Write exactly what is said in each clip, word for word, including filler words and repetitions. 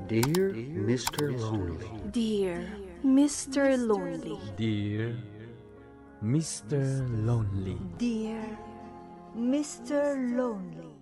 Dear Mister Lonely. Dear Mister Lonely. Dear Mister Lonely. Dear Mister Lonely.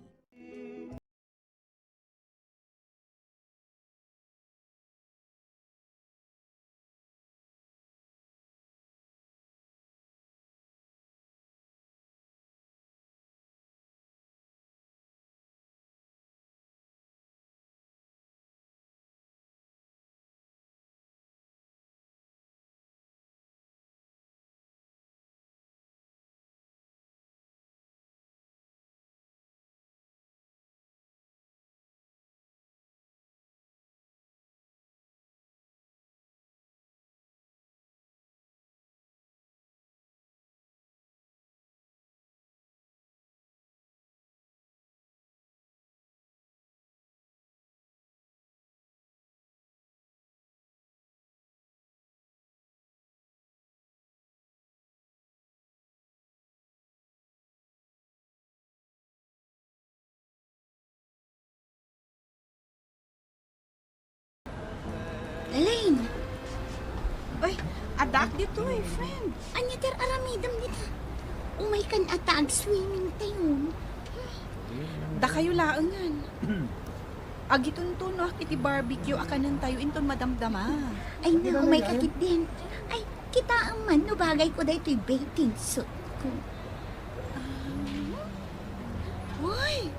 Elaine! Oy, addaak ditoy, friend. Ania ti ar-aramidem dita? Umaykan a ta ag-swimming tayon. Dakayo laengen. Agituntunoak iti barbecue a kanentayo inton madamdama. Ay na, umayka ketdin. Ay, kitaem man no bagayko daytoy bathing suitko. Ah, hoy!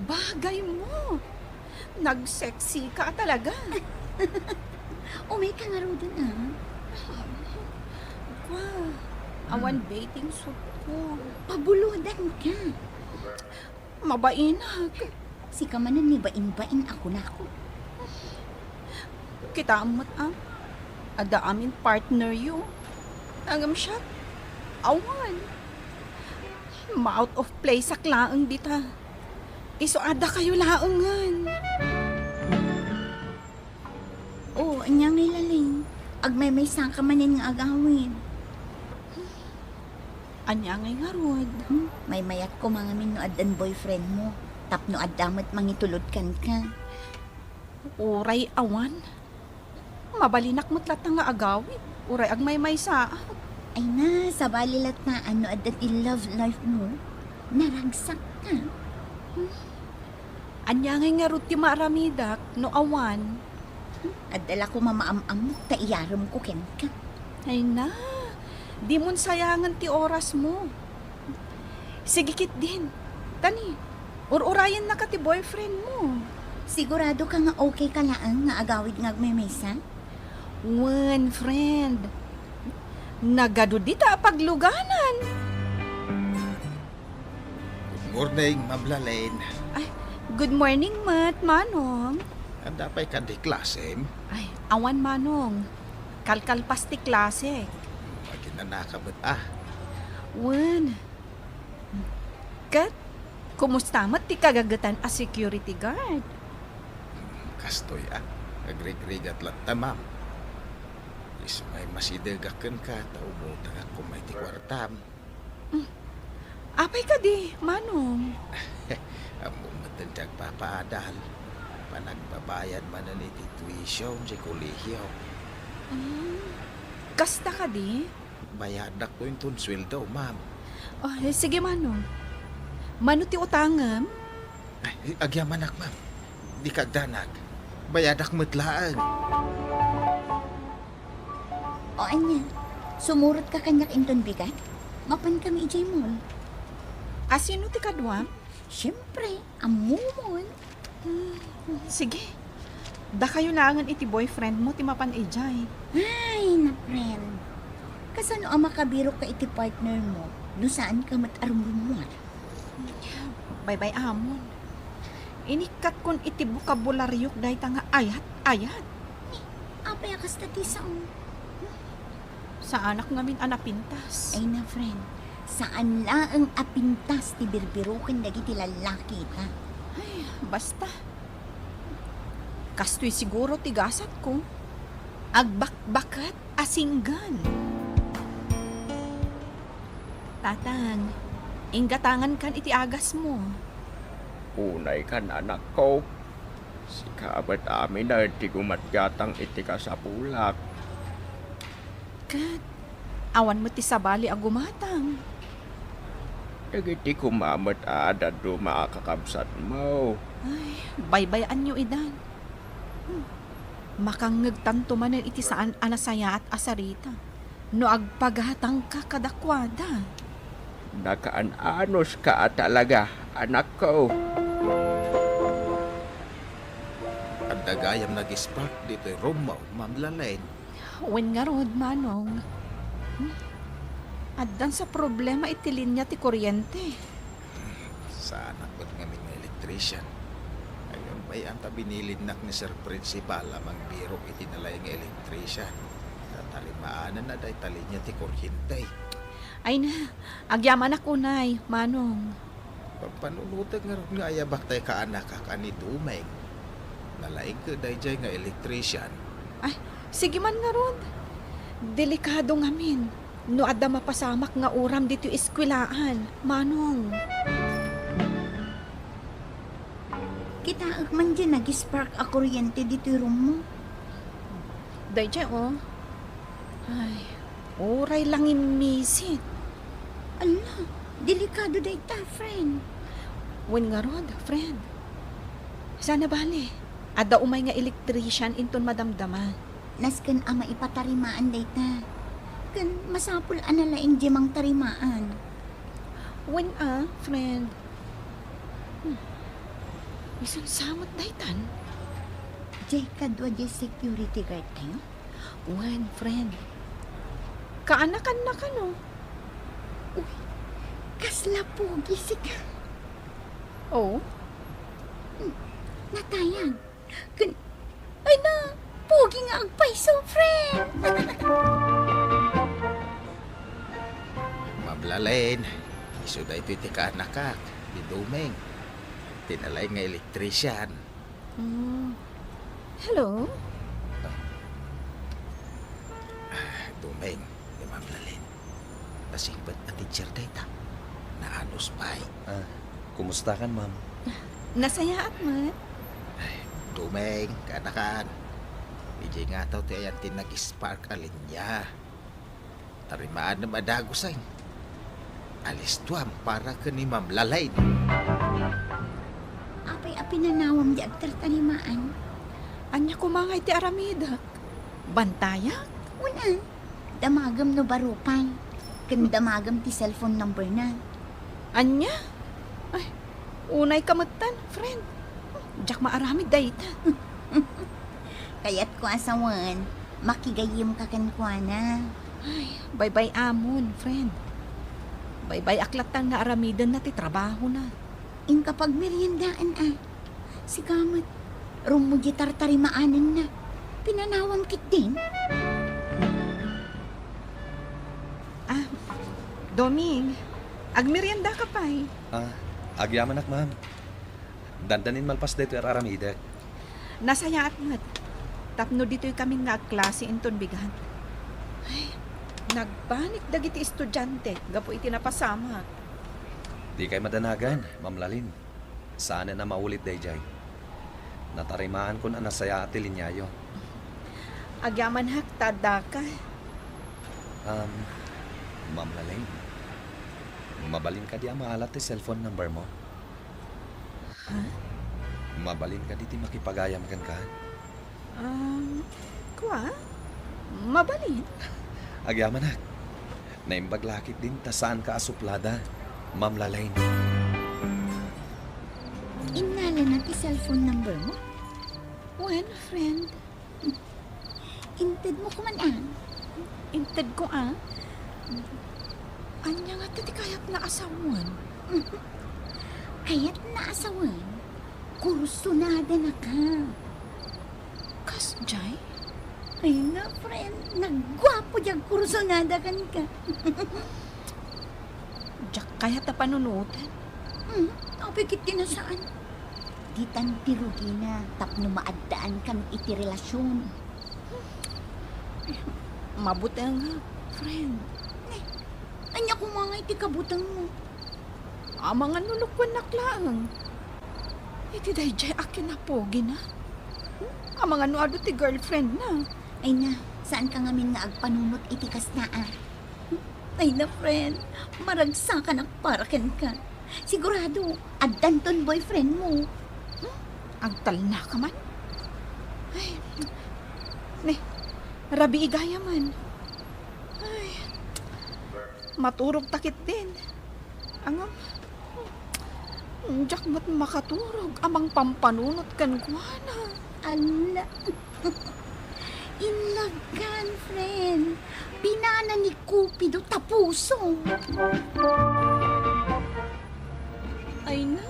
Bagaymo! Nag-sexy ka talaga. Umayka ngaruden, ah. Kwa, awan bathing suitko. Pabulodanka. Mabainak. Sika manen ni bain-bain a kunako. Kitaem met, a, adda amin partneryo. Ngem siak, awan. Ma-out of placeak laeng dita. Isu a dakayo laengen. O, ania ngay, Elaine? Agmaymaysaka manen nga agawid. Ania ngay ngarud? Hmm, maymayat koma ngamin no addan boyfriendmo, tapno adda met mangitulod kenka. Uray awan, mabalinak met latta nga agawid, uray agmaymaysaak. Ay na, sabali latta no adda ti love life mo. Naragsakka. Ania ngay ngarud ti maaramidak no awan? Adda la koma maam-ammok ta iyaremko kenka. Ay na, dimon sayangen ti orasmo. Sige ketdin. Tani, ur-urayennaka ti boyfriendmo. Siguradoka nga okay ka laeng nga agawid nga agmaymaysa? Wen, friend. Nagadu dita a pagluganan. Good morning, Ma'am Elaine. Ay, good morning met, Manong. Adda pay kadi klasem? Ay, awan, Manong. Kalkalpas ti klasek. Aginanaka met, a. Wen. Ket, kumusta met ti kagagetan a security guard? Kastoy, a. Agrigrigat latta, ma'am. Isu ngay masidegak kenka, ta umutangak koma iti kuartam. Mm. Apay kadi, Manong? Ammom met ti agpapaadal. Panagbabayad manen iti tuition ti kolehio. Mm. Kasta kadi? Bayadakto inton sueldo, ma'am. Oh, eh, sige, Manong. Mano ti utangem? Ay, agyamanak, ma'am. Dika agdanag. Bayadak met laeng. O ania, sumurotka kaniak inton bigat? Mapankami idiay mall. A, sino ti kaduam? Siempre, ammomon. Hmm, sige. Dakayo laengen iti boyfriendmo ti mapan idiay. Ay, na friend. Kasano a makabirokka iti partnermo no saanka met a rumrummuar? Baybay-amon. Inikkatkon iti bokabularyok dayta nga ayat-ayat. Ni, apay a kasta ti sao? Saanak ngamin a napintas. Ay na, friend. Saan laeng a pintas ti birbiroken dagiti lallaki ita. Ay, basta. Kastoy siguro ti gasatko. Agbakbaket a single. Tatang, inggatangankan iti agasmo. Unaykan, anakko. Sika met amin a ti gumatgatang iti kasapulak. Ket awan met ti sabali a gumatang. Dagiti koma met a dadduma a kakabsatmo. Ay, baybay-anyo idan. Hmm. Makangngegtanto manen iti saan a nasayaat a sarita no agpagatangka kadakuada. Nakaan-anuska a talaga, anakko. Adda gayam nag-spark ditoy roommo, Ma'am Lalaine. Wen ngarud, Manong. Hmm? Addan sa problema iti linia ti kuryente. Saanak met ngamin nga electrician. Agambay-an ta binilidnak ni Sir Principal a mangbirok iti nalaing nga electrician. Tatarimaanen a dayta linia ti kuryente. Ay na, agyamanak unay, Manong. Pampanunotek ngarud nga ayabak tay kaanakak a ni Dumeng. Nalaing ket daydiay nga electrician. Ay, sige man ngarud. Delikado ngamin no adda mapasamak nga uram ditoy eskwelaan, Manong. Kitaek man diay nag-spark a kuryente ditoy roommo. Daydiay, oh. Ay, uray langimmisit. Ala, delikado dayta, friend. Wen ngarud, friend. Saan a bale, adda umay nga electrician inton madamdama. Nasken a maipatarimaan dayta. Ken masapul a nalaing diay mangtarimaan. Wen a, friend. Hmm. Isun sa met daytan? Diay kadua diay security guard tayo? Wen, friend. Kaanakanna kano? Uy, kasla pogi sika. Oh? Hmm, natayag. Ken, ay na, pogi nga agpayso, friend! Ma'am Lalaine, isu daytoy ti kaanakak, ni Dumeng. Ti nalaing nga electrician. Mm. Hello? Ah, Dumeng, ni Ma'am Lalaine. Nasingpet a teacher dayta. Naanus pay. Ah, kumustakan, ma'am? Nasayaat met. Ay, Dumeng, kaanakan. Idiay ngataw ti ayan ti nag-spark a linia. Tarimaanem a dagusen. Alistuam para ken ni Ma'am Lalaine. Apay a pinanawam diay agtartarimaan? Ania koma ngay ti aramidek? Bantayak? Wen a. Damagem no baro pay. Ken damagem ti cellphone number na. Ania? Ay, unayka metten, friend. Diak maaramid dayta. Kayatko a sawen, makigayyemka kenkuana. Ay, baybay-amon, friend. Baybay-ak latta nga aramidenna ti trabahona. Inka pagmeriendaen a. Sika met, rummo diay tartarimaanenna. Pinanawam ketdin. Ah, Doming, agmeriendaka pay? Ah, agyamanak, ma'am. Dandanin malpas daytoy ar-aramidek. Nasayaat met. Tapno ditoy kamin nga agklase inton bigat. Ay, nagpanik dagiti estudiante gapu iti napasamak. Dikay madanagan, Ma'am Lalin. Saanen a maulit daydiay. Nataremaankon a nasayaat ti liniayo. Agyamanak ta addaka. Um, Ma'am Lalin, mabalin kadi a maalat ti cellphone number mo? Ha? Mabalin kadi ti makipagayam kenka? Um, kua? Mabalin? Agyamanak. Naimbag la ketdin ta saanka a suplada, Ma'am Lalaine. Innalana ti cellphone number mo? Wen, friend. Intedmo koma, a. Intedko, a? Ania ngata ti kayatna a sawen? Kayatna a sawen, kursonadanaka. Kasdiay? Ay na, friend, nagguapo diay agkursunada kenka. Diak kayat a panunoten. Hmm, apay ketdi a saan? Ditan ti rugina tapno maaddaankan iti relasion. Mabutengak, friend. Ne, ania koma ngay ti kabutengmo? Amangan no lokoennak laeng. Iti daydiay a kinapugina? Amangan no adu ti girlfriendna? Ay na, saanka ngamin nga agpanunot iti kasta, a? Ay na, friend, maragsakanak para kenka. Sigurado, addanton boyfriendmo. Hmm? Agtalnaka man? Ay, ne, rabii gayam. Ay, maturogta ketdin. Ngem, diak met makaturog a mangpampanunot kenkuana. Ala. Inlagkan, friend. Pinana ni Cupido ta puso. Ay na,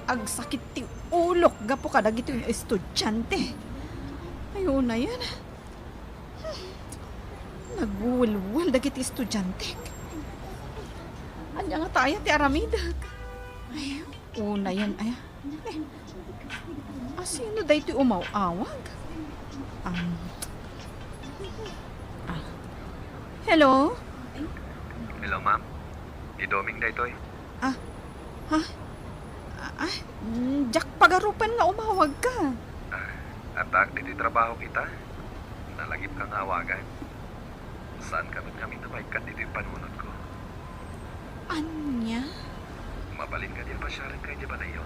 agsakit ti ulok gapu kadagitoy nga estudiante. Ay, unayen. Nagwulwul dagiti estudiantek. Ania ngata aya ti aramidek? Ay, unayen aya. Eh, asino daytoy umaw-awag? Um, ah. Hello? Hello, ma'am. Ni Doming daytoy. Ah, ha? Ah, ah, mm, diak pagarupan nga umawagka. Ah, addaak ditoy trabaho kita. Nalagipka nga awagan. Saanka met ngamin a maikkat ditoy panunotko. Ania? Mabalin kadi a pasiarenka idiay balayyo?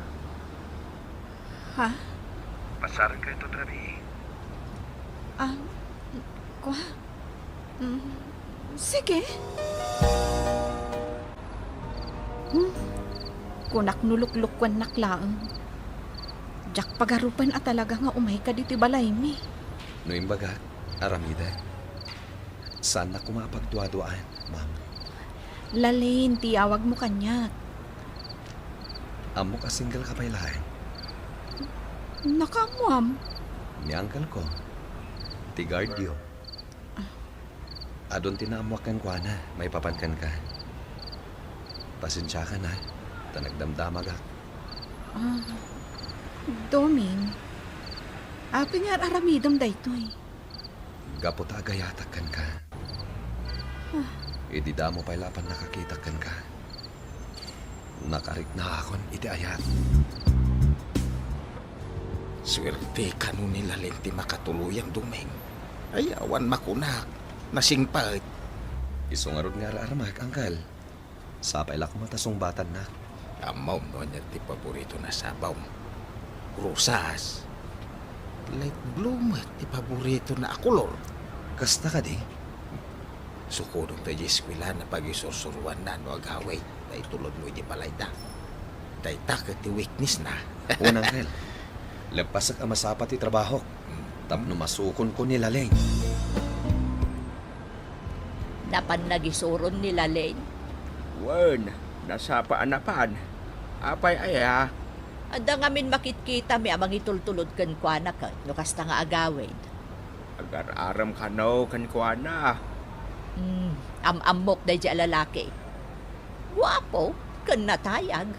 Ha? Pasiarenka inton rabii. Ah, kua? Mm, sige. Hmm? Kunak no luklukuennak laeng. Diak pagarupan a talaga nga umayka ditoy balaymi. No imbagak, aramidek. Saannak koma a pagduaduaan, ma'am. Lalaine ti awagmo kaniak. Ammok a single ka pay laeng. Nakaammoam? Ni uncle ko. Ti guardyo. Adun ti naammoak kenkuana maipapan kenka. Pasensiakan, a, ta nagdamdamagak. Ah, Doming, apay nga ar-aramidem daytoy? Gapu ta agayatak kenka. Ah. Idi damo pay la a pannakakitak kenka, nakariknaakon iti ayat. Suerte kano ni Lalaine ti makatulong, Doming. Ay, awan makunak. Nasingpet. Isu ngarud nga ar-armak, uncle. Sapay la koma ta sungbatannak. Ammom no ania ti paboritona a sabong. Rosas. Light blue met ti paboritona a kolor. Kasta kadi? Sukodom ta idiay eskuela a pagisursuroanna no agawid ta itulodmo idiay balayda. Dayta ket ti weaknessna. Wen, uncle. Leppasek a masapa ti trabahok. Hmm. Tapno masukonko ni Lalaine. Napan nagisuron ni Lalaine? Wen, nasapa a napan. Apay aya? Adda ngamin makitkitami a mangitultulod kenkuana ket no kasta nga agawid. Agar-arem kano kenkuana. Hmm, am-ammok daydiay a lalaki. Guapo ken natayag.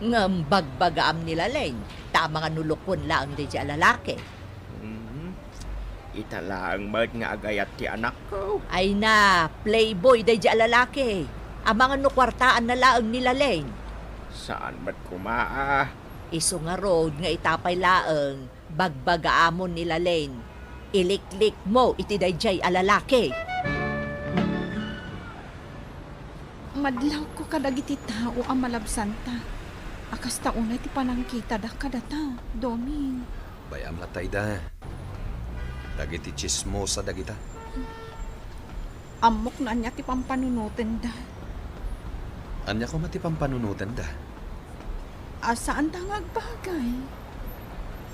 Ngem bagbagaam ni Lalaine, ta amangan no lukuen laeng daydiay a lalaki. Mhm. Ita laeng met nga agayat ti anakko. Ay na, playboy daydiay a lalaki. Amangan no kuartaanna laeng ni Lalaine. Saan met koma a. Isu ngarud nga ita pay laeng, bagbagaamon ni Lalaine. Iliklikmo iti daydiay a lalaki. Madlawko kadagiti tao a malabsanta a kasta unay ti panangkitada kadata, Doming. Bay-am latta ida. Dagiti tsismosa dagita. Ammok no ania ti pampanunotenda. Ania koma ti pampanunotenda? A, saanta nga agbagay.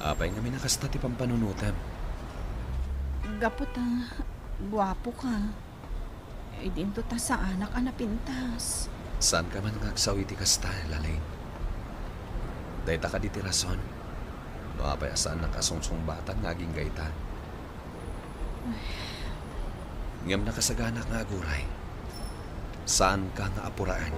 Apay ngamin a kasta ti pampanunotam? Gapu ta guapoka. Idinto ta saanak a napintas. Saanka man nga agsao iti kasta, Lalaine. Dayta kadi ti rason no apay a saannak a sungsungbatan nga agingga ita. Ngem nakasaganak nga aguray, saanka nga apuraen.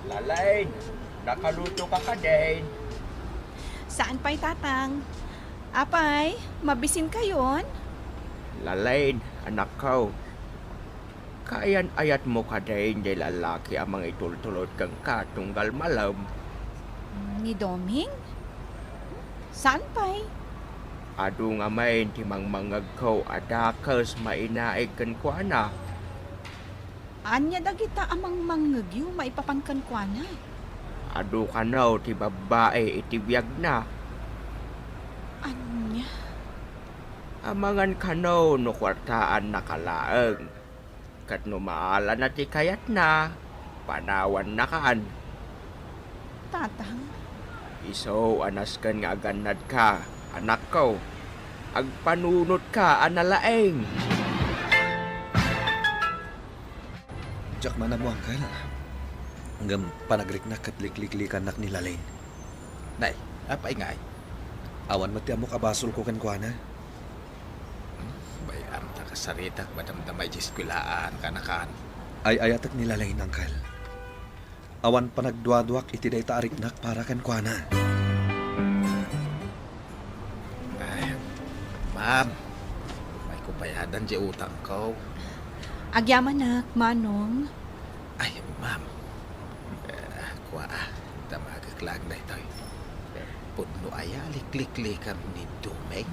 Lalaine, nakalutoka kadin? Saan pay, Tatang. Apay, mabisinkayon? Lalaine, anakko. Kaayan-ayatmo kadin ti lallaki a mangitultulod kenka tunggal malem? Ni Doming? Saan pay? Adu ngamin ti mangmangngegko a dakes mainaig kenkuana. Ania dagita a mangmangngegyo maipapan kenkuana? Adu kano ti babbai iti biagna. Ania? Amangan kano no kuartaannaka laeng. Ket no maalana ti kayatna, panawannakan. Tatang. Isu a nasken nga agannadka, anakko. Agpanunotka a nalaing. Diak man ammo, Uncle. Ngem panagriknak ket likliklikannak ni Lalaine. Nay, apay ngay? Awan met ti ammok a basolko kenkuana. Bay-am ta kasaritak madamdama idiay eskuelaan, kaanakan. Ay-ayatek ni Lalaine, Uncle. Awan panagduaduak iti dayta a riknak para kenkuana. Ay, ma'am, umayko bayadan diay utangko. Agyamanak, Manong. Ay, ma'am. Eh, kua, ah, damagek laeng daytoy. Pudno aya a likliklikam ni Doming?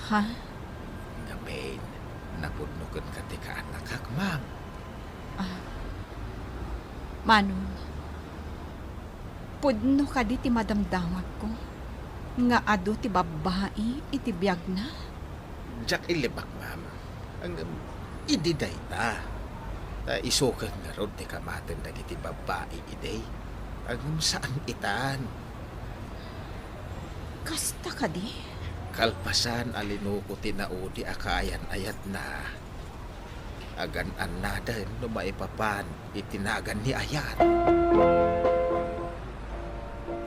Ha? Ngamin, napudno kenka ti kaanakak, ma'am. Ah. Manong, pudno kadi ti madamdamagko nga adu ti babbai iti biagna? Diak illibak, ma'am. Ngem, idi dayta, ta isu ken ngarud ti kamaten dagiti babbai idi. Ngem saan itan. Kasta kadi? Kalpasan a linuko ti naudi a kaayan-ayatna, agan-annaden no maipapan iti nagan ni Ayat.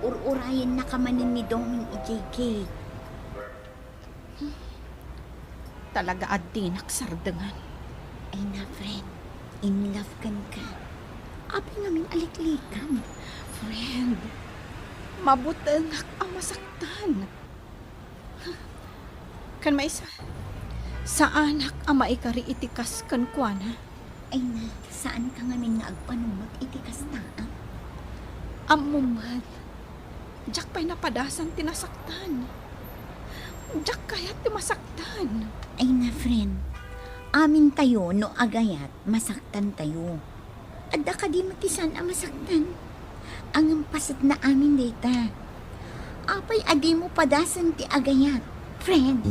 Ur-urayennaka manen ni Doming idiay gate. Talaga a dinak sardengan. Ay na, friend. In love kenka. Apay ngamin a liklikam? Friend, mabutengak a masaktan. Ken maysa, saanak a maikari iti kas kenkuana. Ay na, saanka ngamin nga agpanunot iti kasta, a? Ammom met, diak pay napadasan ti nasaktan. Diak kayat ti masaktan. Ay na, friend. Amintayo no agayat, masaktantayo. Adda kadi met ti saan a masaktan? Ngem paset na amin dayta. Apay a dimo padasen ti agayat, friend?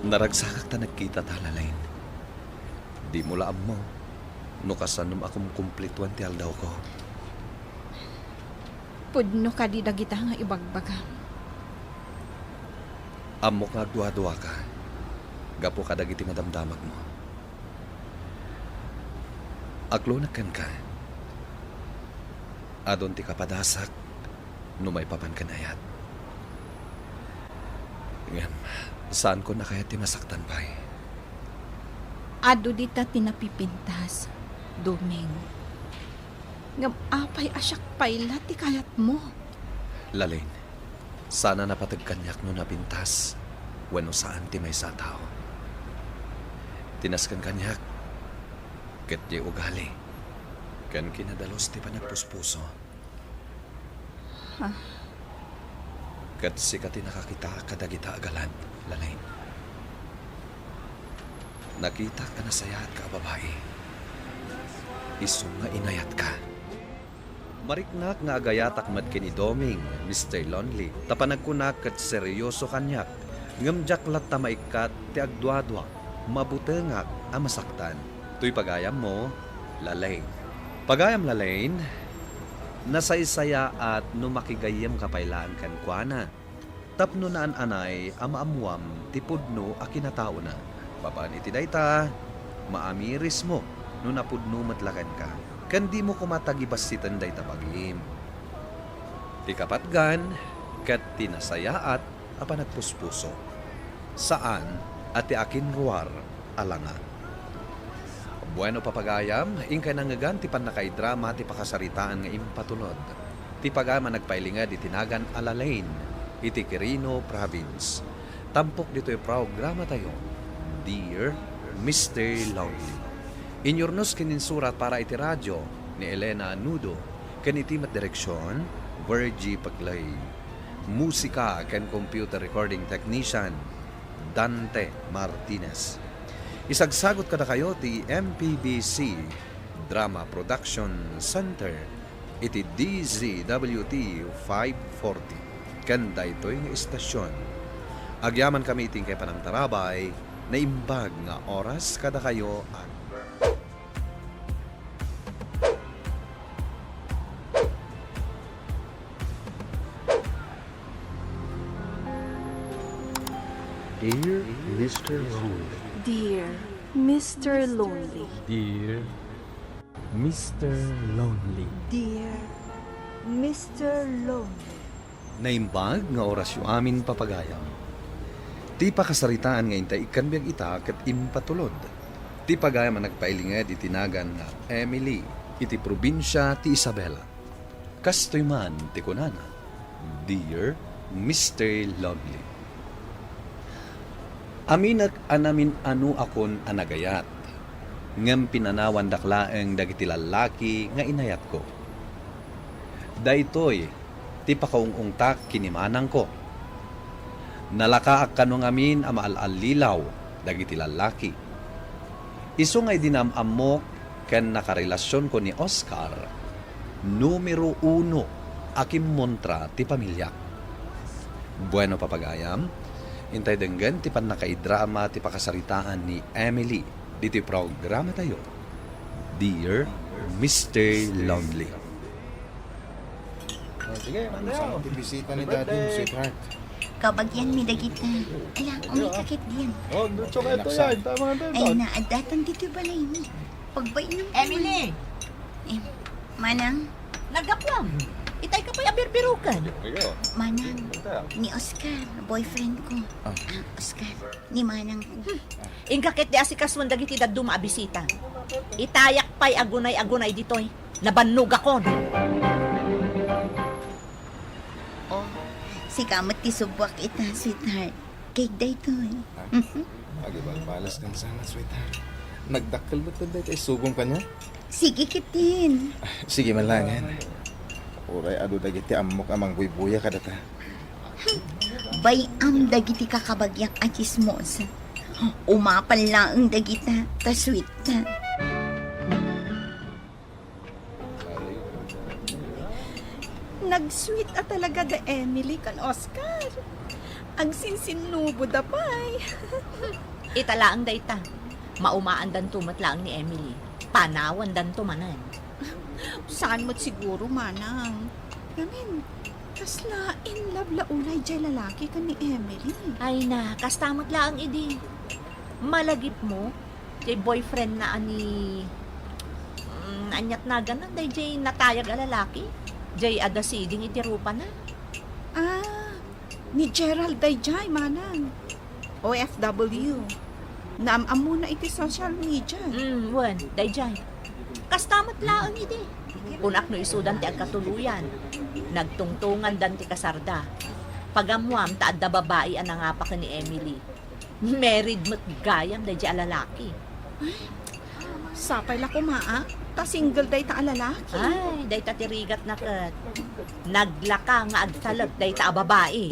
Naragsakak ta nagkitata, Lalaine. Dimo la ammo no kasanom a kumkumpletoan ti aldawko. Pudno kadi dagita nga ibagbagam? Ammok nga agduaduaka gapu kadagiti madamdamagmo. Aklonek kenka. Adun ti kapadasak no maipapan ken Ayat. Ngem, saankon a kayat ti masaktan pay. Adu dita ti napipintas, Doming. Ngem apay a siak pay la ti kayatmo? Lalaine, saan a napateg kaniak no napintas wenno saan ti maysa a tao. Ti nasken kaniak, ket diay ugali ken kinadalus ti panagpuspuso. Ha? Ket sika ti nakakita kadagita a galad, Lalaine. Nakitak a nasayaatka a babai. Isu nga inayatka. Mariknak nga agayatak met ken ni Doming, Mister Lonely, ta panagkunak ket seryoso kaniak, ngem diak latta maikkat ti agduadua, mabutengak a masaktan. Toy pagayammo, Lalaine. Pagayam, Lalaine, nasaysayaat no makigayyemka pay laeng kenkuana. Tapno naan-anay a maammuam ti pudno a kinataona. Babaen iti dayta, maamirismo no napudno met la kenka, ken dimo koma tagibassiten dayta bagim. Ti kapatgan, ket ti nasayaat a panagpuspuso. Saan a ti akinruar a langa. Bueno, papagayam, inkay nangngegan ti pannakaidrama ti pakasaritaan nga impatulod ti pagayam a nagpailinged iti nagan a Lalaine iti Quirino Province. Tampok ditoy programatayo, Dear Mister Lonely. Inyurnos ken insurat para iti radio ni Elena Nudo, ken iti met direksion, Virgie Paclay. Musika ken computer recording technician, Dante Martinez. Isagsagut kadakayo ti M P B C Drama Production Center iti D Z W T five forty ken daytoy nga istasion. Agyamankami iti inkay panangtarabay, naimbag nga oras kadakayo, a- Dear Mister Lonely. Dear Mister Lonely. Dear Mister Lonely. Dear Mister Lonely. Naimbag nga orasyo amin, papagayam. Ti pakasaritaan nga intay ikkanbiag ita ket impatulod ti pagayam a nagpailinged iti nagan nga Emily iti probinsia ti Isabela. Kastoy man ti kunana, Dear Mister Lonely. Aminek a namin-anoakon a nagayat, ngem pinanawandak laeng dagiti lallaki nga inayatko. Daytoy ti pakaung-ungtak ken ni manangko. Nalakaak kano ngamin a maal-allilaw dagiti lallaki. Isu nga idi naam-ammok ken nakarasionko ni Oscar, numero uno a kimmontra ti pamiliak. Bueno, papagayam, intay denggen ti pannakaidrama ti pakasaritaan ni Emily ditoy programatayo, Dear Mister Lonely. Oh, sige, Mateo. Ti bisita ni Daddy, sweetheart. Kabagianmi dagita. Ala, umay ka ketdin. Oh, diretso kayo to yan. Tama na to. Ay, naaddatan ditoy balaymi. Pagbainam. Emily! Eh, Manang? Naggapuam. Itay ka pay a birbirukan. Ayo. Manang, ni Oscar, boyfriend ko. Ah. Ah, Oscar, ni Manang ko. Inka ketdi asikasuan dagiti dadduma a bisita. Itayak pay agunay-agunay ditoy. Nabannogakon. Oh, sika met ti subbuak ita, sweetheart. Cake daytoy. Ha? Mhm. Agibalbalas kan sana, sweetheart. Nagdakkel met daytoy isugom kaniak. Sige ketdin. Ah, sige man laengen. Uray adu dagiti ammok a mangbuybuya kadata. Bay-am dagiti kakabagiak a tsismosa. Umapal laeng dagita, ta sweet ta. Nag-sweet a talaga da Emily kan Oscar. Agsinsinnuboda pay. Ita laeng dayta. Maumaandanto met laeng ni Emily. Panawandanto manen. Saan met siguro, Manang. Ngamin, kasla in love la unay jay lalaki ken ni Emily. Ay na, kasta met laeng idi. Malagipmo, jay boyfriend na a ni, mm, aniat naganan, dayjay natayag a lalaki. Jay adda siding iti rupana. Ah, ni Gerald dayjay, Manang. O F W. Naam-ammona iti social media. Mm, wen, dayjay. Kasta met laeng idi. Kunak no isudan ti agkatuluyan. Nagtungtongandan ti kasarda. Pagammuam ta adda babai a nangapa ken ni Emily. Married met gayam dayjay a lalaki. Ay, sapay la koma a, ta single dayta a lalaki. Ay, dayta ti rigatna ket. Naglaka nga agtalek dayta a babai.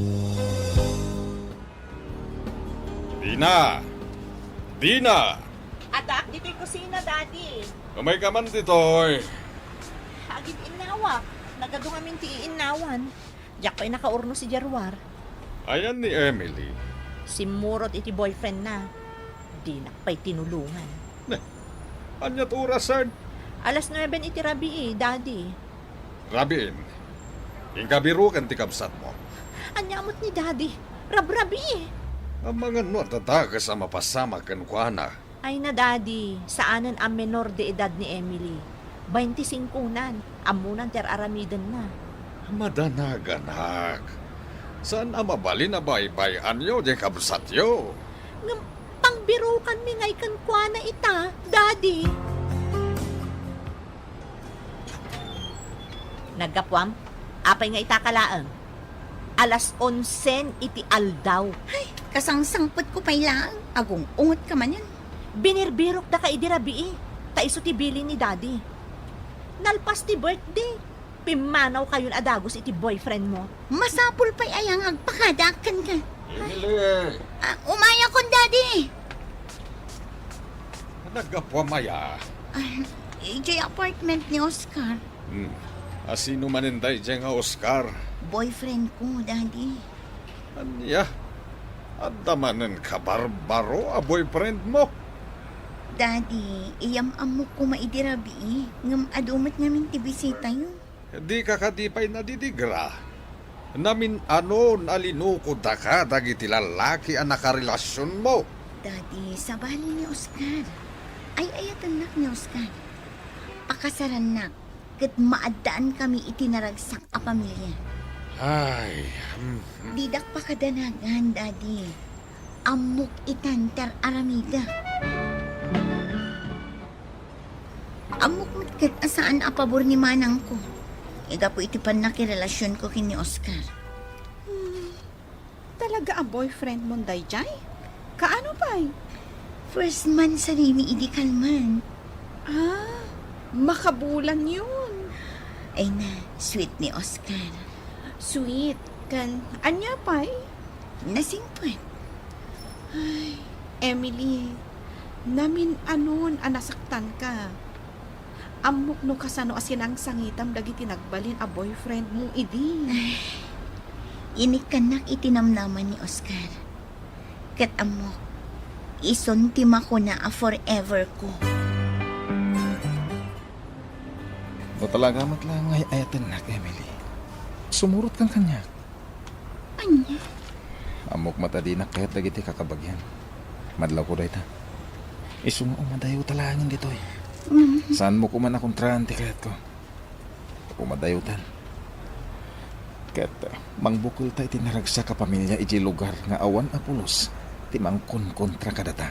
Dina! Dina! Addaak ditoy kusina, Daddy. Umay ka man ditoy. Agin-innawak. Nagadu ngamin ti iinnawan. Diak pay nakaurno sidi ruar. Ayan ni Emily? Simmurot iti boyfriendna. Dinak pay tinulongan. Neh, ania ti orasen? Alas nueben iti rabii, Daddy. Rabiin, inka biruken ti kabsatmo. Ania met ni Daddy? Rabrabii. Amangan no adda dakes a mapasamak kenkuana. Ay na, Daddy, saanen a menor de edad ni Emily. Baintisingkonan, ammonan ti ar-aramidenna. Madanaganak. Saan a mabalin a baybay-anyo diay kabsatyo. Ngem pangbirukanmi ngay kenkuana ita, Daddy. Naggapuam? Apay nga ita ka laeng? Alas onsen iti aldaw. Ay, Kasangsangpetko pay laeng, agung-ungetka manen. Binirbirokdaka idi rabii, ta isu ti bilin ni Daddy. Nalpas ti birthday, pimmanawkayon a dagus iti boyfriend mo. Masapul pay aya nga agpakadaak kenka? Emily! Ah, umayakon, Daddy! Naggapuam aya? Ah, idiay apartment ni Oscar. Hmm. A sino manen daydiay nga Oscar? Boyfriend ko, Daddy. Ania? Adda manen kabarbaro a boyfriend mo? Daddy, iyam-ammok koma idi rabii, ngem adu met ngamin ti bisitayo. Dika kadi pay nadidigra? Namin-anon a linukodaka dagiti lalaki a nakarelasionmo? Daddy, sabali ni Oscar. Ay-ayatennak ni Oscar. Pakasarannak, ket maaddaanmi iti naragsak a pamilia. Ay, hmm. Didak pakadanagan, Daddy. Ammok itan ti ar-aramidek. Ammok met ket a saan a pabor ni manangko. Gapu iti pannakirelasionko ken ni Oscar. Hmm, talaga a boyfriend mon daydiay? Kaano pay? First man sarimi idi kalman. Ah, makabulan yun. Ay na, sweet ni Oscar. Sweet? Ken ania pay? Nasingpet. Ay, Emily, namin-anon a nasaktanka. Ammok no kasano a sinangsangitam dagiti nagbalin a boyfriend mo idi. Ay, inikkannak iti namnama ni Oscar. Ket ammok, isun ti makuna a forever ko. No talaga met laeng nga ay-ayatennak, Emily, sumurotkan kaniak. Ania? Ammok met a dinak kayat dagiti kakabagian. Madlawko dayta. Isu nga umadayota laengen ditoy. Mm. Saanmo koma a kontraan ti kayatko. Umadayota. Ket mangbukelta iti naragsak a pamilia idiay lugar nga awan a pulos ti mangkonkontra kadata.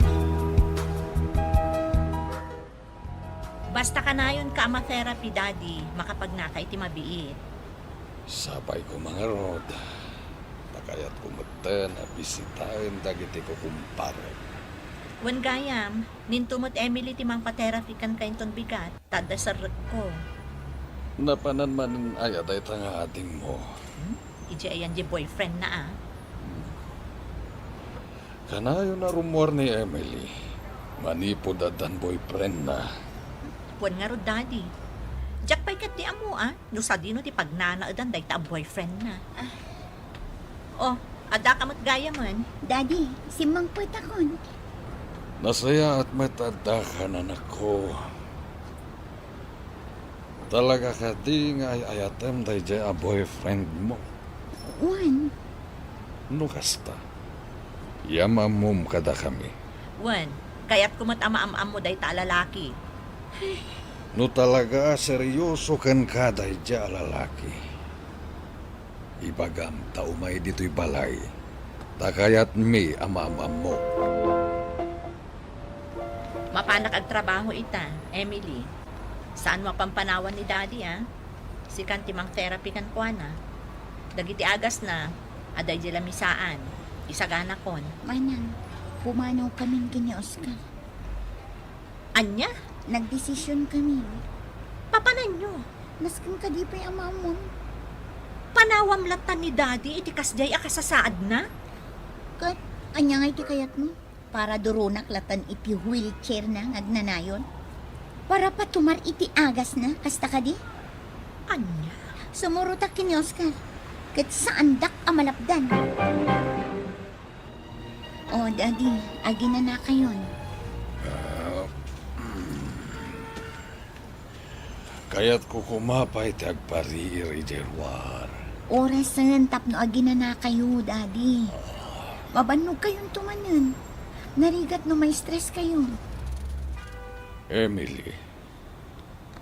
Basta kanayonka a ma-therapy, Daddy, makapagnaka iti mabiit. Sapay koma ngarud, ta kayatko metten a bisitaen dagiti kukumparek. Wen gayam, ninto met Emily ti mangpa-therapy kenka inton bigat, ta adda serrekko. Napanan manen aya dayta nga adingmo? Hmm? Idiay ayan di boyfriendna, a? Hmm. Kanayon a rummuar ni Emily, manipud addan boyfriendna. Wen ngarud, Daddy. Diak pay ketdi ammo, a, no sadino ti pagnanaedan dayta a boyfriendna. Ah. Oh, addaka met gayamen. Daddy, simmangpetakon. Nasayaat met a addakan, anakko. Talaga kadi nga ay-ayatem daydiay a boyfriendmo? Wen. No kasta, yam-ammom kadakami. Wen, kayatko met a maam-ammo dayta a lalaki. No talaga a serioso kenka daydiay a lalaki, ibagam ta umay ditoy balay, ta kayatmi a maam-ammo. Mapanak agtrabaho ita, Emily. Saanmo a pampanawan ni Daddy, a? Sikan ti mang-therapy kenkuana. Dagiti agasna, adda idiay lamisaan. Isaganakon. Manang, pumanawkamin ken ni Oscar. Ania? Nagdesisionkamin. Papananyo? Nasken kadi pay a maammoam. Panawam latta ni Daddy iti kasdiay a kasasaadna? Ket ania ngay ti kayatmo? Para duronak latan iti wheelchairna nga agnanayon? Para patumar iti agasna, kasta kadi? Ania? Sumurotak ken ni Oscar, ket saandak a malapdan. O, Daddy, aginanakayon. Ah, mm. Kayatko koma pay ti agpariir idiay ruar. Orasen tapno aginanakayo, Daddy. Mabannogkayonto manen. Narigat no ma-stress kayo. Emily.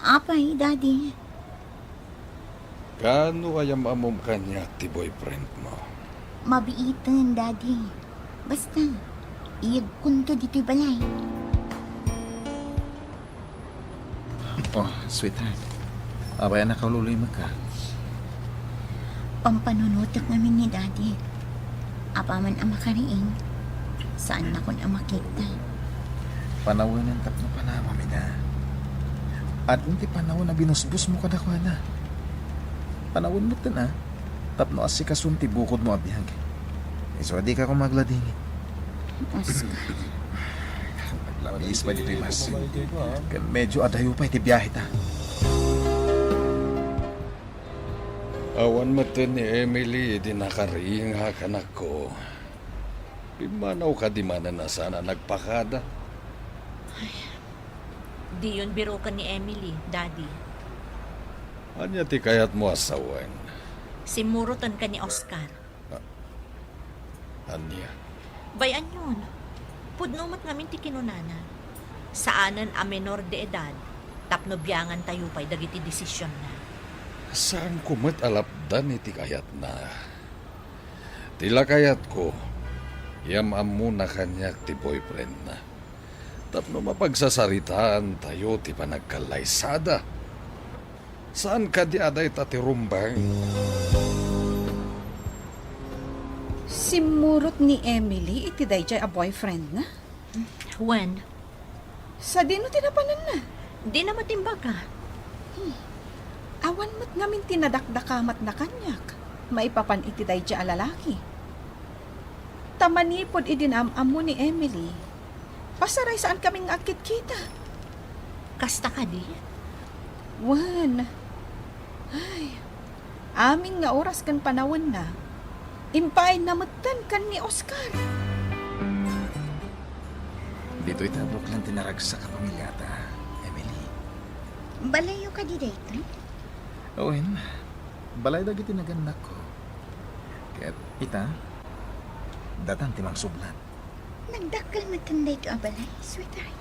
Apay, Daddy? Kaano a yam-ammom kaniak ti boyfriendmo? Mabiiten, Daddy. Basta, iyegkonto ditoy balay. Oh, sweetheart. Apay a nakaululuymek ka? Pampanunotek ngamin ni Daddy. Apaman a makariing, Saannakon a makita. Panawenan tapno panawam ida. Adun ti panawen a binusbosmo kadakuada. Panawen metten a, tapno asikason ti bukodmo a biag. Isu a dika koma agladingit. Oscar. Naglamis pay ditoy mas. Ken medyo adayo pay ti biaheta. Awan metten ni Emily idi nakaringa, anakko. Pimmanaw kadi manen a saan a nagpakada? Ay, diyon biroken ni Emily, Daddy. Ania ti kayatmo a sawen? Simmurotenka ni Oscar. Ah, ania? Bay-anyon, pudno met ngamin ti kinunana. Saanen a menor de edad tapno biangantayo pay dagiti desisionna. Saanko met a lapdan iti kayatna. Ti la kayatko, am-ammona kaniak ti boyfriendna. Tapno mapagsasaritaantayo ti panagkallaysada. Saan kadi a dayta ti rumbeng? Simmurot ni Emily iti daydiay a boyfriendna? Wen. Sadino ti napananna? Dina met imbagak. Hmm. Awan met ngamin ti nadakdakamatna kaniak maipapan iti daydiay a lalaki. Ta manipud idi naam-ammo ni Emily, pasaray saan kami nga agkitkita. Kasta kadi? Wen. Ay, amin nga oras ken panawenna, impaayna metten ken ni Oscar. Ditoy ta Brooklyn ti naragsak a pamiliata, Emily. Balayyo kadi daytoy? Wen, balay dagiti nagannakko. Ket ita, datan ti mangsublat. Nagdakkel metten daytoy a balay, sweetheart.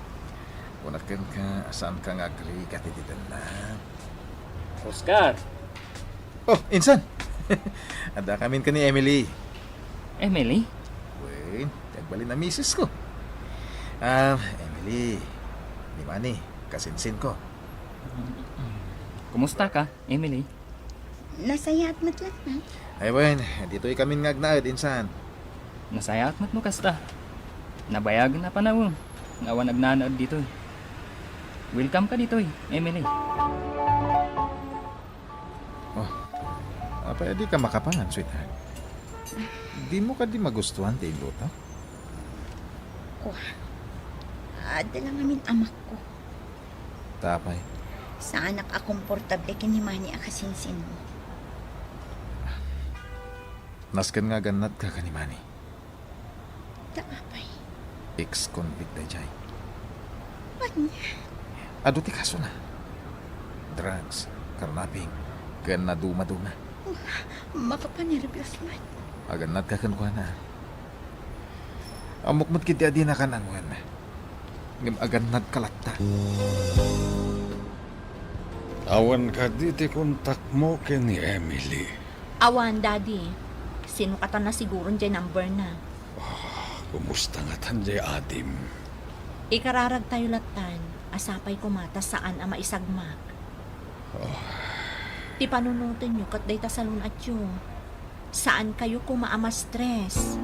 Kunak kenka, saanka nga agrigat iti tennak. Oscar! Oh, insan! Addakamin ken ni Emily. Emily? Wen, ti agbalin a misis ko. Ah, Emily, ni Manny, kasinsin ko. Kumusta ka, Emily? Nasayaat met latta. Ay, wen, ditoy kamin nga agnaed, insan. Nasayaat met no kasta. Nabayagen a panawen nga awan agnanaed ditoy. Welcome ka ditoy, Emily. Oh, apay a dika makapangan, sweetheart? Dimo kadi magustuhan ti inluto? Kua. Adda la ngamin amakko. Ta apay? Saanak a komportable ken ni Manny a kasinsinmo. Nasken nga agannadka ken ni Manny. Ta apay? Ex-convict daydiay. Ania? Adu ti kasona. Drugs, carnapping, ken nadumaduma. Makapanerbios man. Agannadka kenkuana. Ammok met ketdi a dina kan-an wen. Ngem agannadka latta. Awan kadi ti kontakmo ken ni Emily? Awan, Daddy. Sinukatan na siguron diay number na. Ah, kumusta ngatan diay adim? Ikararagtayo lattan, a sapay koma ta saan a maisagmak. Ah. Ti panunotenyo ket dayta salun-atyo. Saankayo koma a ma-stress.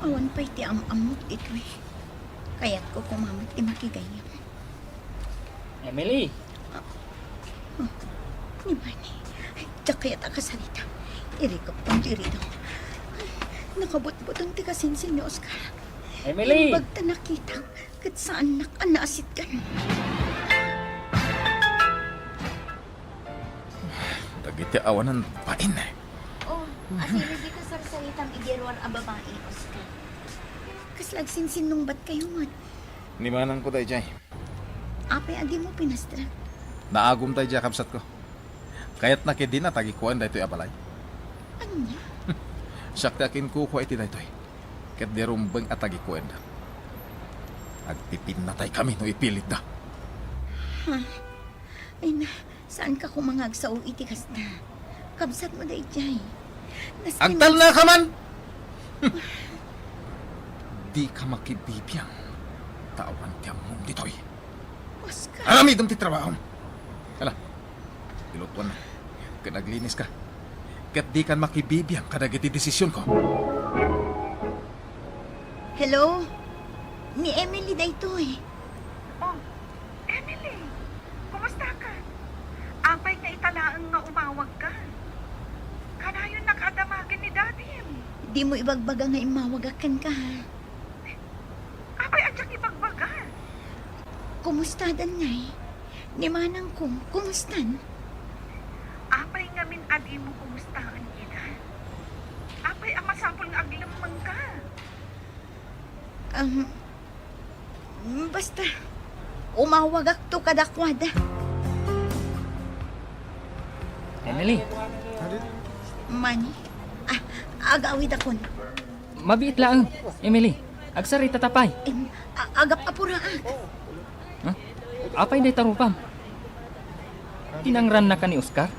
Awan pay ti am-ammok ditoy. Kayatko koma met ti makigayyem. Emily! Ah, ah, ni Manny, diak kayat a kasarita. Irikepko ti irido. Ay, nakabutbuteng ti kasinsin ni Oscar. Emily! Imbag ta nakitak, ket saannak a naasitgan. Dagiti awanan bain. Oh, asino dita sarsaritam idi ruar a babai, Oscar? Kasla agsinsinnungbatkayo met. Ni manangko daydiay. Apay a dimo pinastrek? Naagum daydiay a kabsatko. Kayatna ketdin a tagikuaen daytoy a balay. Ania? Siak ti akinkukua iti daytoy. Ket di rumbeng a tagikuaenda. Agpipinnataykami no ipilitda. Ha? Ay na, saanka koma nga agsao iti kasta. Kabsatmo daydiay. Nasken- Agtalnaka man! Dika makibibiang, ta awan ti ammom ditoy. Oscar! Aramidem ti trabahom! Ala, ilutuanna, ken agliniska. Ket dikan makibibiang kadagiti desisionko. Hello? Ni Emily daytoy. Oh, Emily, kumusta ka? Apay nga ita laeng nga umawag ka? Kanayon na ka a damagen ni Dadim. Dimo ibagbaga nga immawagak kenka, ha? Apay a diak ibagbaga? Kumustadan ngay? Ni manangko, kumustan? Apay ngamin a dimo kumustaen ida? Apay a masapul nga aglemmengka? Um, basta, umawagakto kadakuada. Emily. Manny? Ah, agawidakon. Mabiit laeng, Emily. Agsarita ta pay. Em, a-, agap-apuraak. Huh? Apay dayta rupam? Tinangrannaka ni Oscar?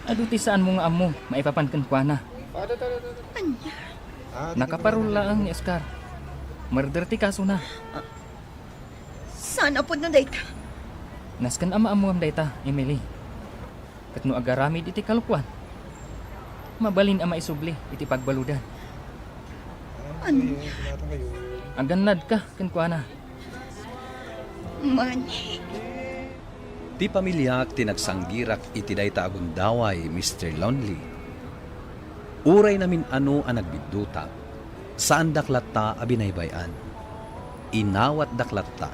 Adu ti saanmo nga ammo maipapan kenkuana. Ania? Nakaparul laeng ni Oscar. Murder ti kasona. Saan a pudno dayta? Nasken a maammuam dayta, Emily. Ket no agaramid iti kalokuan, mabalin a maisubli iti pagbaludan. Ania? Agannadka kenkuana. Manny. Ti pamiliak ti nagsanggirak iti dayta a gundaway, Mister Lonely. Uray namin-ano a nagbiddutak, saandak latta a binaybay-an. Inawatdak latta.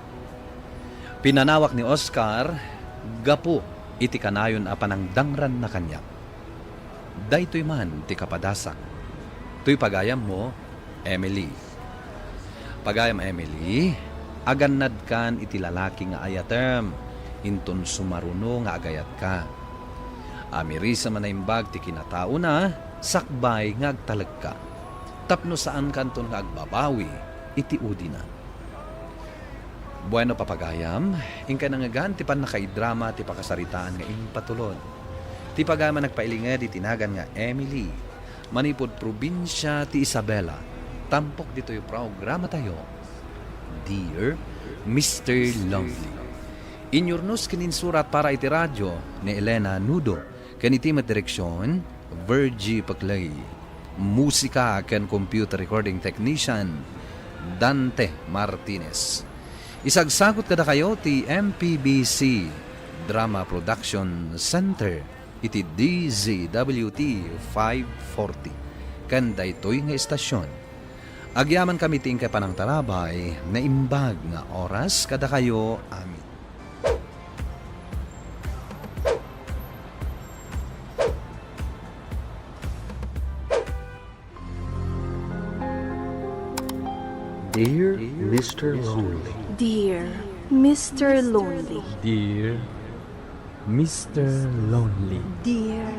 Pinanawak ni Oscar gapu iti kanayon a panangdangranna kaniak. Daytoy man ti kapadasak. Toy pagayammo, Emily. Pagayam Emily, agannadkan iti lalaki nga ayatem, inton sumaruno nga agayatka. Amirisem a naimbag ti kinataona, sakbay nga agtalekka. Tapno saankanton nga agbabawi iti udina. Bueno, papagayam, inkay nangngegan ti pannakaidrama ti pakasaritaan nga impatulod. Ti pagayam a nagpailinged iti nagan nga Emily, manipud probinsia ti Isabela, tampok ditoy programatayo, Dear Mister Lonely. Inyurnos ken insurat para iti radio ni Elena Nudo, ken iti met direksion, Virgie Paclay. Musika ken computer recording technician, Dante Martinez. Isagsagut kadakayo ti M P B C Drama Production Center iti D Z W T five forty. Ken daytoy nga estasion, agyamankami ti inkay panangtarabay, naimbag nga oras kadakayo amin. Dear Mister Lonely. Dear Mister Lonely. Dear Mister Lonely. Dear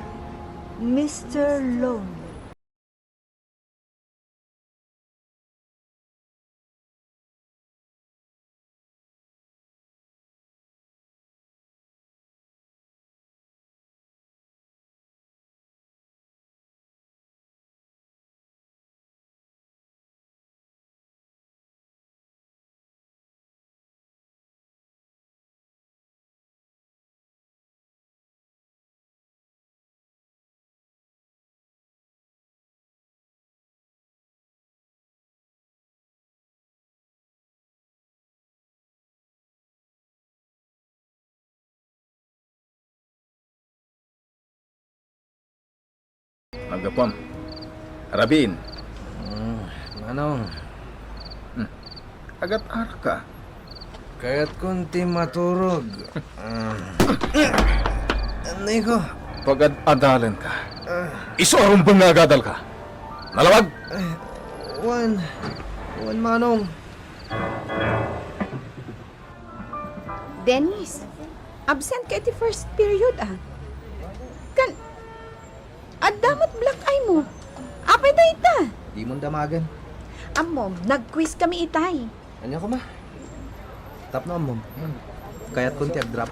Mister Lonely. Naggapuam. Rabin. Ah, manong. Hmm. Agat-arka. Kayatkon ti maturog. Ah. Niko. Pagad-adalenka. Ah. Isu a rumbeng nga agadalka. Nalawag? Eh, wen. Wen, manong. Dennis, absent ka iti first period, ah. Kan, adda met black eye mo. Apay dayta? Dimon damagen. Ammom, nag-quiz kami itay. Ania koma? Tapno ammom. Hmm. Kayatkon ti agdrap.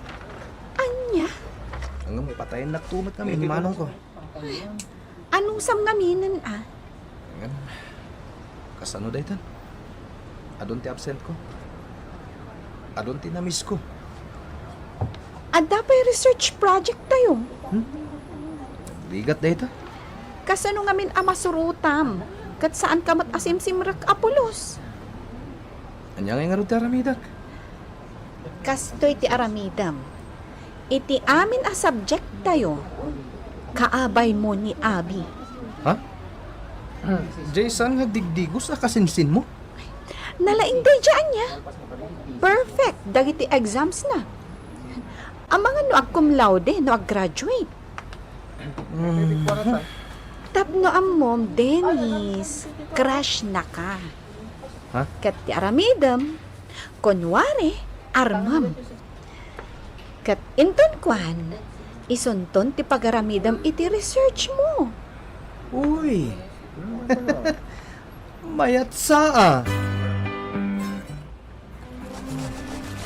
Ania? Ngem patayennakto met kami ni manongko. Ay, anusam ngaminen, ah? Ngem, kasano daytan? Adun ti absentko. Adun ti na-missko. Adda pay research project tayo. Hmm? Bigat dayta. Kasano ngamin a masurotam? ket saanka met a simsimrek a pulos. Ania ngay ngarud ti aramidek? Kastoy ti aramidem. Iti amin a subject tayo, kaabaymo ni Abi. Ha? Jay, saan nga digdigos a kasinsinmo? Nalaing daydiay ania? Perfect dagiti exams na. Amangan no ag-cum laude no ag-graduate. Mhm. Tapno ammom, Dennis, crush na ka. Ha? Ket ti aramidem, kunwari, armem. Ket inton kuan, isunton ti pagaramidem iti research mo. Uy! Mayat sa a.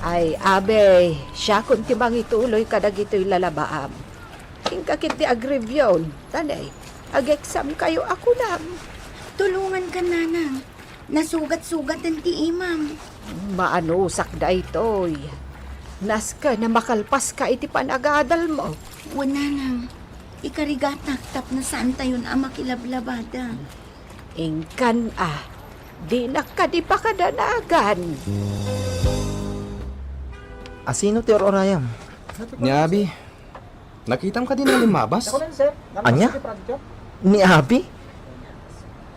Ay, Abe, siakon ti mangituloy kadagitoy lalabaam. Inka ketdi agreview, tanay, ag-exam kayo a kunam. Tulonganka, Nanang. Nasugat-sugaten ti imam. Maanusak daytoy. Nasken a makalpaska iti panagadalmo. Wen, Nanang. Ikarigatak tapno saantayon a makilablabada. Inkan a, dinak kadi pakadanagan. Asino ti ur-urayam? Ni Abi. Nakitam kadi a limmabas? Ania? Ni Abi?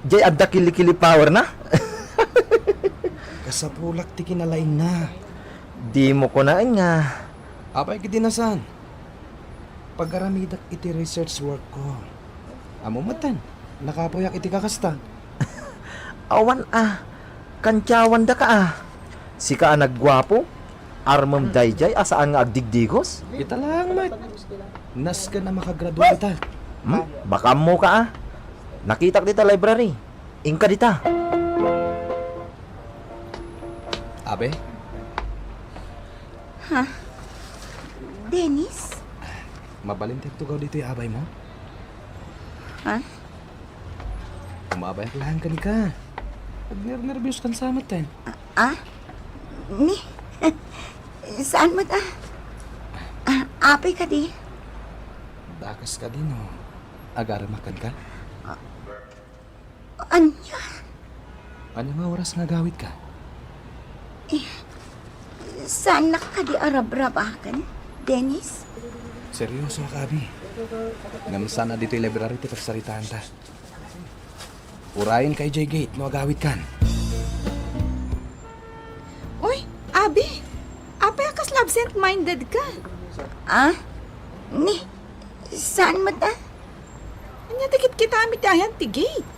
Jay adda kilikili power na? Kasapulak ti kinalaingna. Dimo kunaen nga. Apay kadi na saan? Pagaramidek iti research work ko. Ammom metten, nakapuyak iti kakasta. Awan a, kantiawandaka a. Sika a nagguapo, armem daydiay a saan nga agdigdigos? Ita laeng met. Nasken a makagradua ita. Hmm? Baka ammoka a. Nakitak dita library. Inka dita. Abe? Ha? Dennis? Mabalin ti agtugaw ditoy abaymo? Ha? Umabayak laeng kenka. Agnernerbios kan sa metten. Ah? Ni? Saan met a? Ah, apay kadi? Dakes kadi no agaremak kenka? Ania? Ania nga oras nga agawitka? Eh, saannak kadi a rabrabaken, Dennis? Seryosoak, Abi. Ngem saan a ditoy library ti pagsaritaanta. Urayenka idiay gate no agawidkan. Uy, Abi! Apay a kasla absent-minded ka? Ah? Ni, saan met a? Ania ti kitkitaem iti ayan ti gate?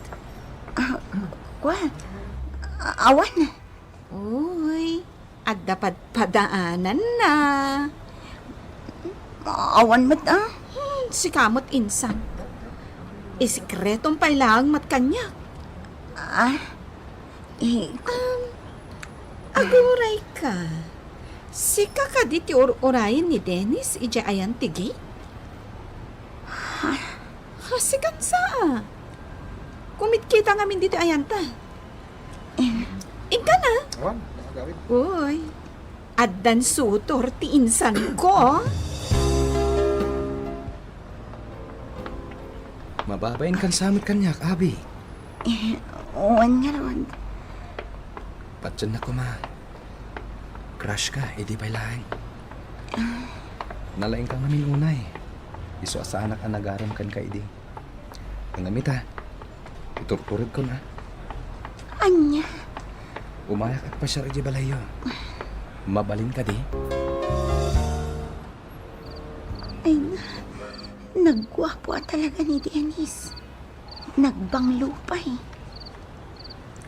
Ah, kua, a-, awan. Uy, adda padpadaananna. Awan met a. Hmm, sika met insan. Isikretom pay laeng met kaniak. Ah, eh, Um, agurayka. Sika kadi ti ur-urayen ni Dennis idiay ayan ti gate? Ha? Ha, sikan sa a. Kumitkita ngamin ditoy ayanta. Eh. Inka na. Awan, agawid. Uy, addan sutor ti insanko. Mababain kan sa met kaniak, Abi. Eh, wen ngarud. Patiennak koma. Crush ka, idi pay laeng. Ah. Nalaingka ngamin unay. Isu a saanak a nagarem kenka idi. Ngem ita, iturturedkon a. Ania? Umayak agpasiar idiay balayyo. Mabalin kadi? Ay na, nagguapo a talaga ni Dennis. Nagbanglo pay.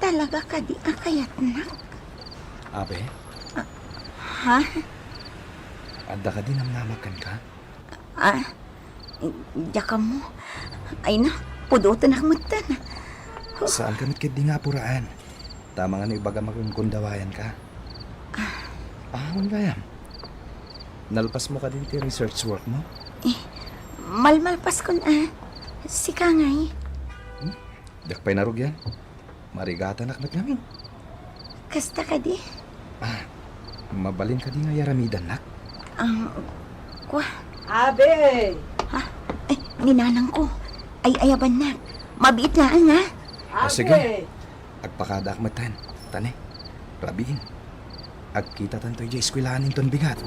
Talaga kadi a kayatnak? Abe? Ah, ha? Adda kadi namnamak kenka? Ah, diak ammo. Ay na, pudotenak metten. Saanka met ketdi nga apuraan. Ta amangan no ibagam a gundawayonka. Ah. Ah, wen gayam. Nalpasmo kadi ti research work mo? Eh, malmalpaskon a. Sika ngay? Hmm? Diak pay narugian. Marigatanak met ngamin. Kasta kadi? Ah, mabalin kadi nga aramidannak? Ah, kua. Abe! Ha? Ay, ni nanangko. Ay-ayabannak. Mabiit laeng, ha? O, sige. Agpakadaak metten. Tani, rabiin. Agkitatanto idiay eskuelaan inton bigat.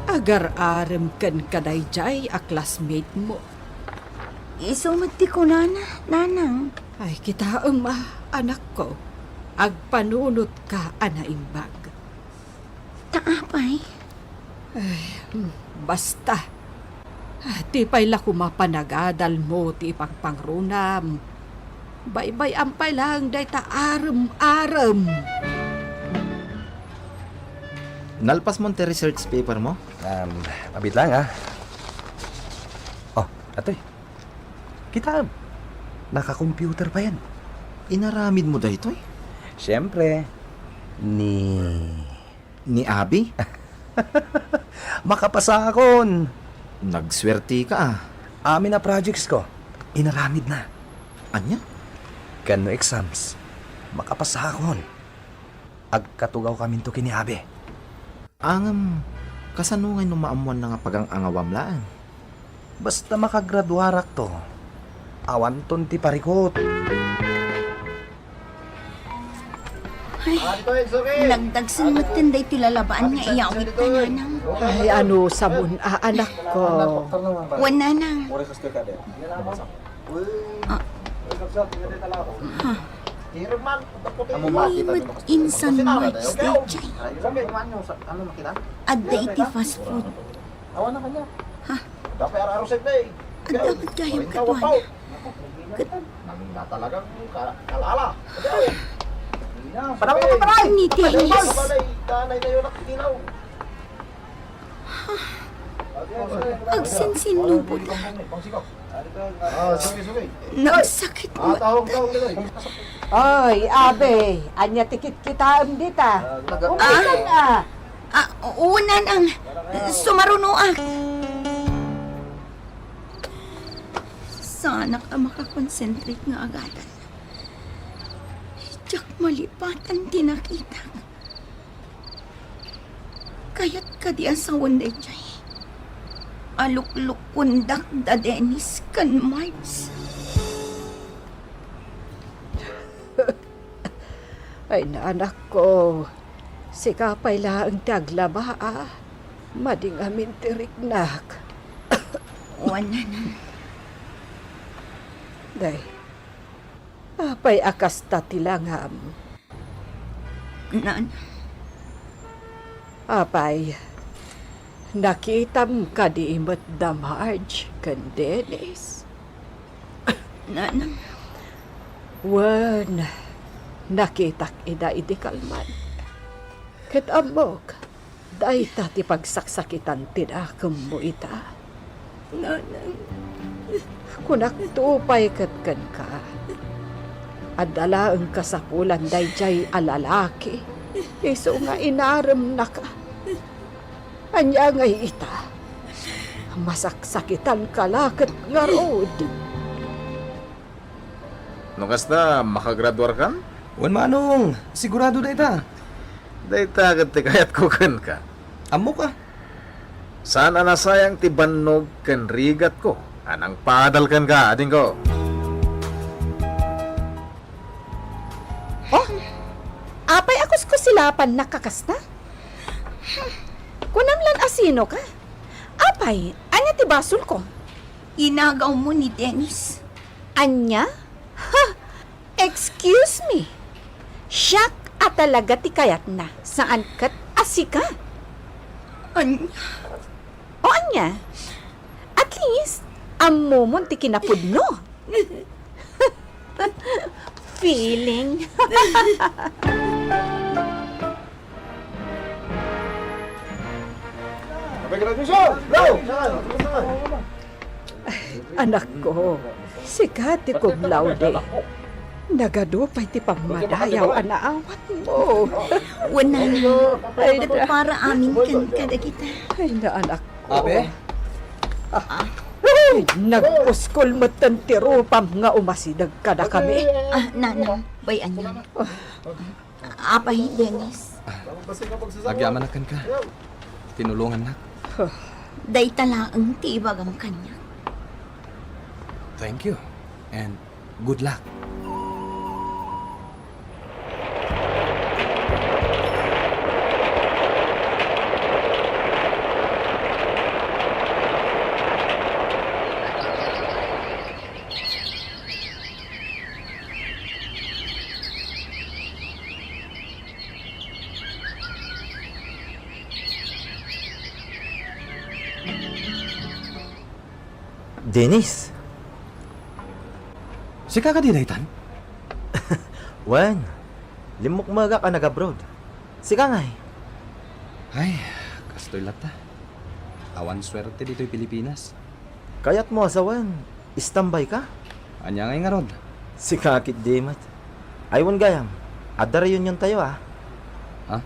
Agar-arem kenka daydiay a classmate mo. Isu met ti kunana, nanang. Ay, kitaem, a, anakko. Agpanunotka a naimbag. Ta apay? Ay, hmm, basta. Ah, ti pay la koma panagadalmo ti ipangpangrunam. Baybay-am pay laeng dayta arem-arem. Nalpasmon ti research paper mo? Um, abit lang, ah. Oh, atoy. Kitaem. Naka-computer payen. Inaramidmo daytoy? Siempre. Ni Ni Abi? Makapasakon. Nagsuertika, a. Amin a projects ko, inaramidna. Ania? Ken no exams, makapasakon. Agkatugawkaminto ken ni Abi. Ngem, kasano ngay no maammoanna nga pagang-angawam laeng? Basta makagraduarakto, awanton ti parikut. Ay, nagdagsen metten daytoy lalabaan nga iyawidta, nanang. Ay, anusamon, a, anakko. Wen, nanang. Ah. Ha. Ni met insan March daydiay. Adda iti fast food. Ha? Adda met gayam kaduana. Ket ni Dennis. Agsinsinnubo la. Nagsakit met. Ay, Abi, ania ti kitkitaem dita? Umaykan, a. Ah, o, nanang, sumarunoak. Saanak a makakonsentrate nga agadal. Diak malipatan ti nakitak. Kayat kadi a sawen daydiay a luklukkuendak da Dennis ken Marge? Ay, naanakko, sika pay laeng ti aglaba, a. Madi ngamin ti riknak. Wen, nanang. Day, apay a kasta ti langam? Nanang. Apay, nakitam kadi met da Marge ken Dennis? Nanang. Wen, nakitak ida idi kalman. Ket ammok, dayta ti pagsaksakitan ti nakemmo ita. Nanang. Kunakto pay ket kenka, adda laeng kasapulan daydiay a lalaki isu nga inaremnaka. Ania ngay ita? Masaksakitanka la ket ngarud. No kasta, makagraduarkan? Wen, manong, sigurado dayta. Dayta ket ti kayatko kenka. Ammok a. Saan a nasayang ti bannog ken rigatko a nangpadal kenka, adingko. Oh, apay a kuskusilapannak a kasta? Kunam lan a sinoka? Apay, ania ti basolko? Inagawmo ni Dennis. Ania? Ha! Excuse me! Siak a talaga ti kayatna, saan ket a sika. Ania? O ania? At least, ammomon ti kinapudno. Feeling. Happy graduation! Bro! Anakko, sika ti cum laude. Nagadu pay ti pammadayaw a naawatmo. Wen, nanang, ay, nagpapara amin kenka dagita. Ay, naanakko. Abe? Ah. Ay, nagpuskol metten ti rupam nga umasideg kadakami. Ah, nanang, bay-anyo. Apay, Dennis? Agyamanak kenka. Tinulongannak. Dayta laeng ti ibagam kaniak. Thank you. and good luck. Dennis! Sika kadi daytan? Wen, limmukmegak a nag-abroad. Sika ngay? Ay, kastoy latta. Awan suerte ditoy Pilipinas. Kayatmo a sawen, istambay ka? Ania ngay ngarud? Sika ketdi met. Ay, wen gayam, adda reunion tayo, a. Ha?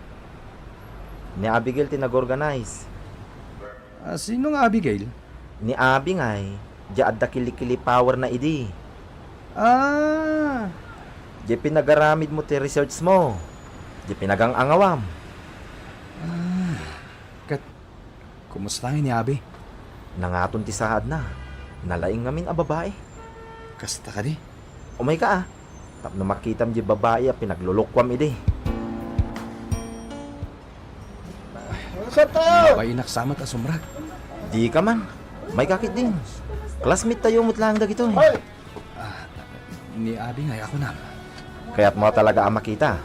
Ni Abigail ti nag-organize. A, sino nga Abigail? Ni Abi ngay, diay adda kilikili powerna idi. A. Diay pinagaramidmo ti researchmo. Diay pinagang-angawam. A, ket kumusta ngay ni Abi? Nangaton ti saadna. Nalaing ngamin a babai. Kasta kadi? Umayka, a. Tapno makitam diay babai a pinaglulukuam idi. Mabainak sa met a sumrek. Dika man. Umayka ketdin. Classmate tayo met laeng dagitoy. A, ni Abi ngay a kunam. Kayatmo talaga a makita?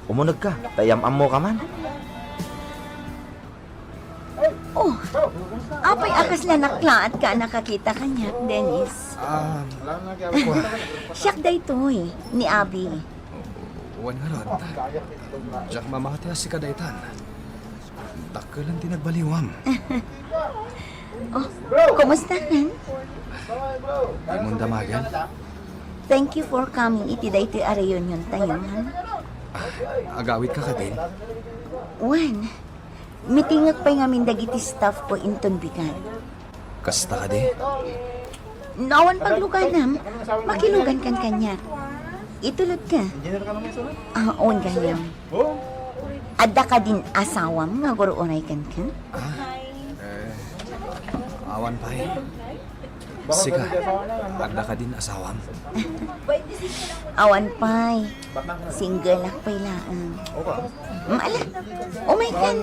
Umunegka, ta iyam-ammoka man. Oh, apay a kasla naklaat ka a nakakita kaniak, Dennis? A, kua. Siak daytoy, ni Abi. Wen ngarud. Diak mamati a sika daytan. Dakkel ti nagbaliwam. Oh, kumusta, Ken? Dimon damagen? Thank you for coming iti daytoy a reunion tayo, han? A, agawidka kadin? Wen, meetingek pay ngamin dagiti staffko inton bigat. Kasta kadi? No awan pagluganam, makilugankan kaniak. Itulodka. A, wen gayam. Adda kadin asawam nga agur-uray kenka? A, e, awan pay. Sika, adda kadin asawam? Awan pay. Single ak pay laeng. Mm, ala, umaykan.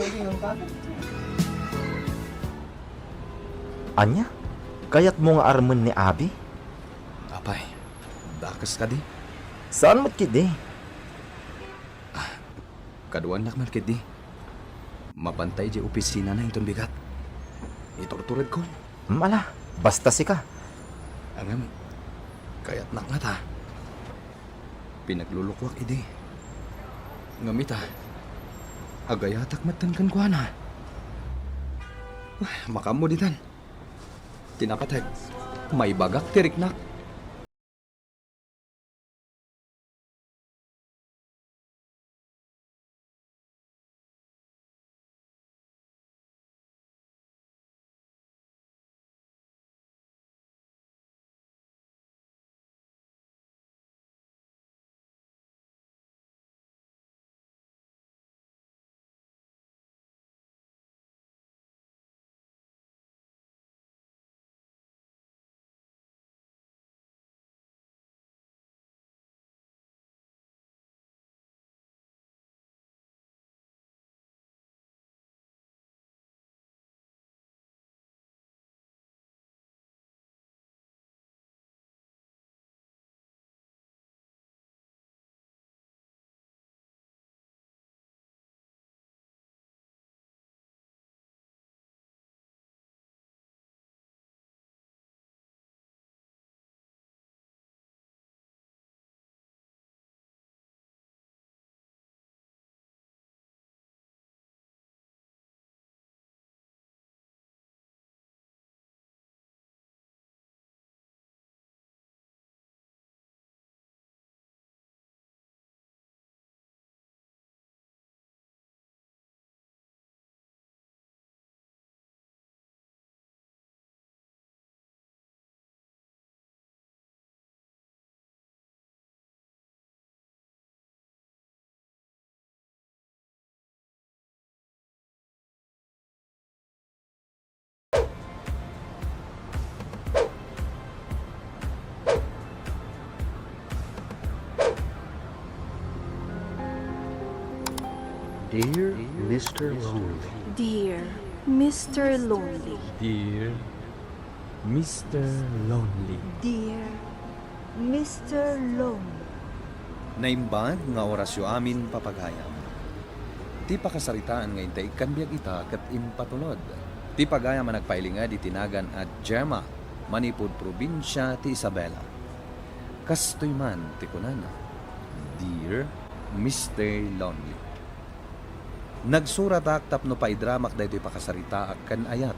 Ania? Kayatmo nga armen ni Abi? Apay, dakes kadi? Saan met ketdi? A, kaduanak man ketdi. Mabantay diay opisinana inton bigat. Iturturedkon. Mm, ala, basta sika. Ngem, kayatnak ngata. Pinaglulukuak idi. Ngem ita, agayatak metten kenkuana. Makaammo ditan. Ti napateg, maibagak ti riknak. Dear Mister Lonely. Dear Mister Lonely. Dear Mister Lonely. Dear Mister Lonely. Naimbag nga orasyo amin, papagayam. Ti pakasaritaan nga intay ikkan biag ita ket impatulod. Ti pagayam a nagpailinged iti nagan a Gemma, manipud probinsia ti Isabela. Kastoy man ti kunana, Dear Mister Lonely. Nagsuratak tapno paidramak daytoy pakasaritaak ken ayat.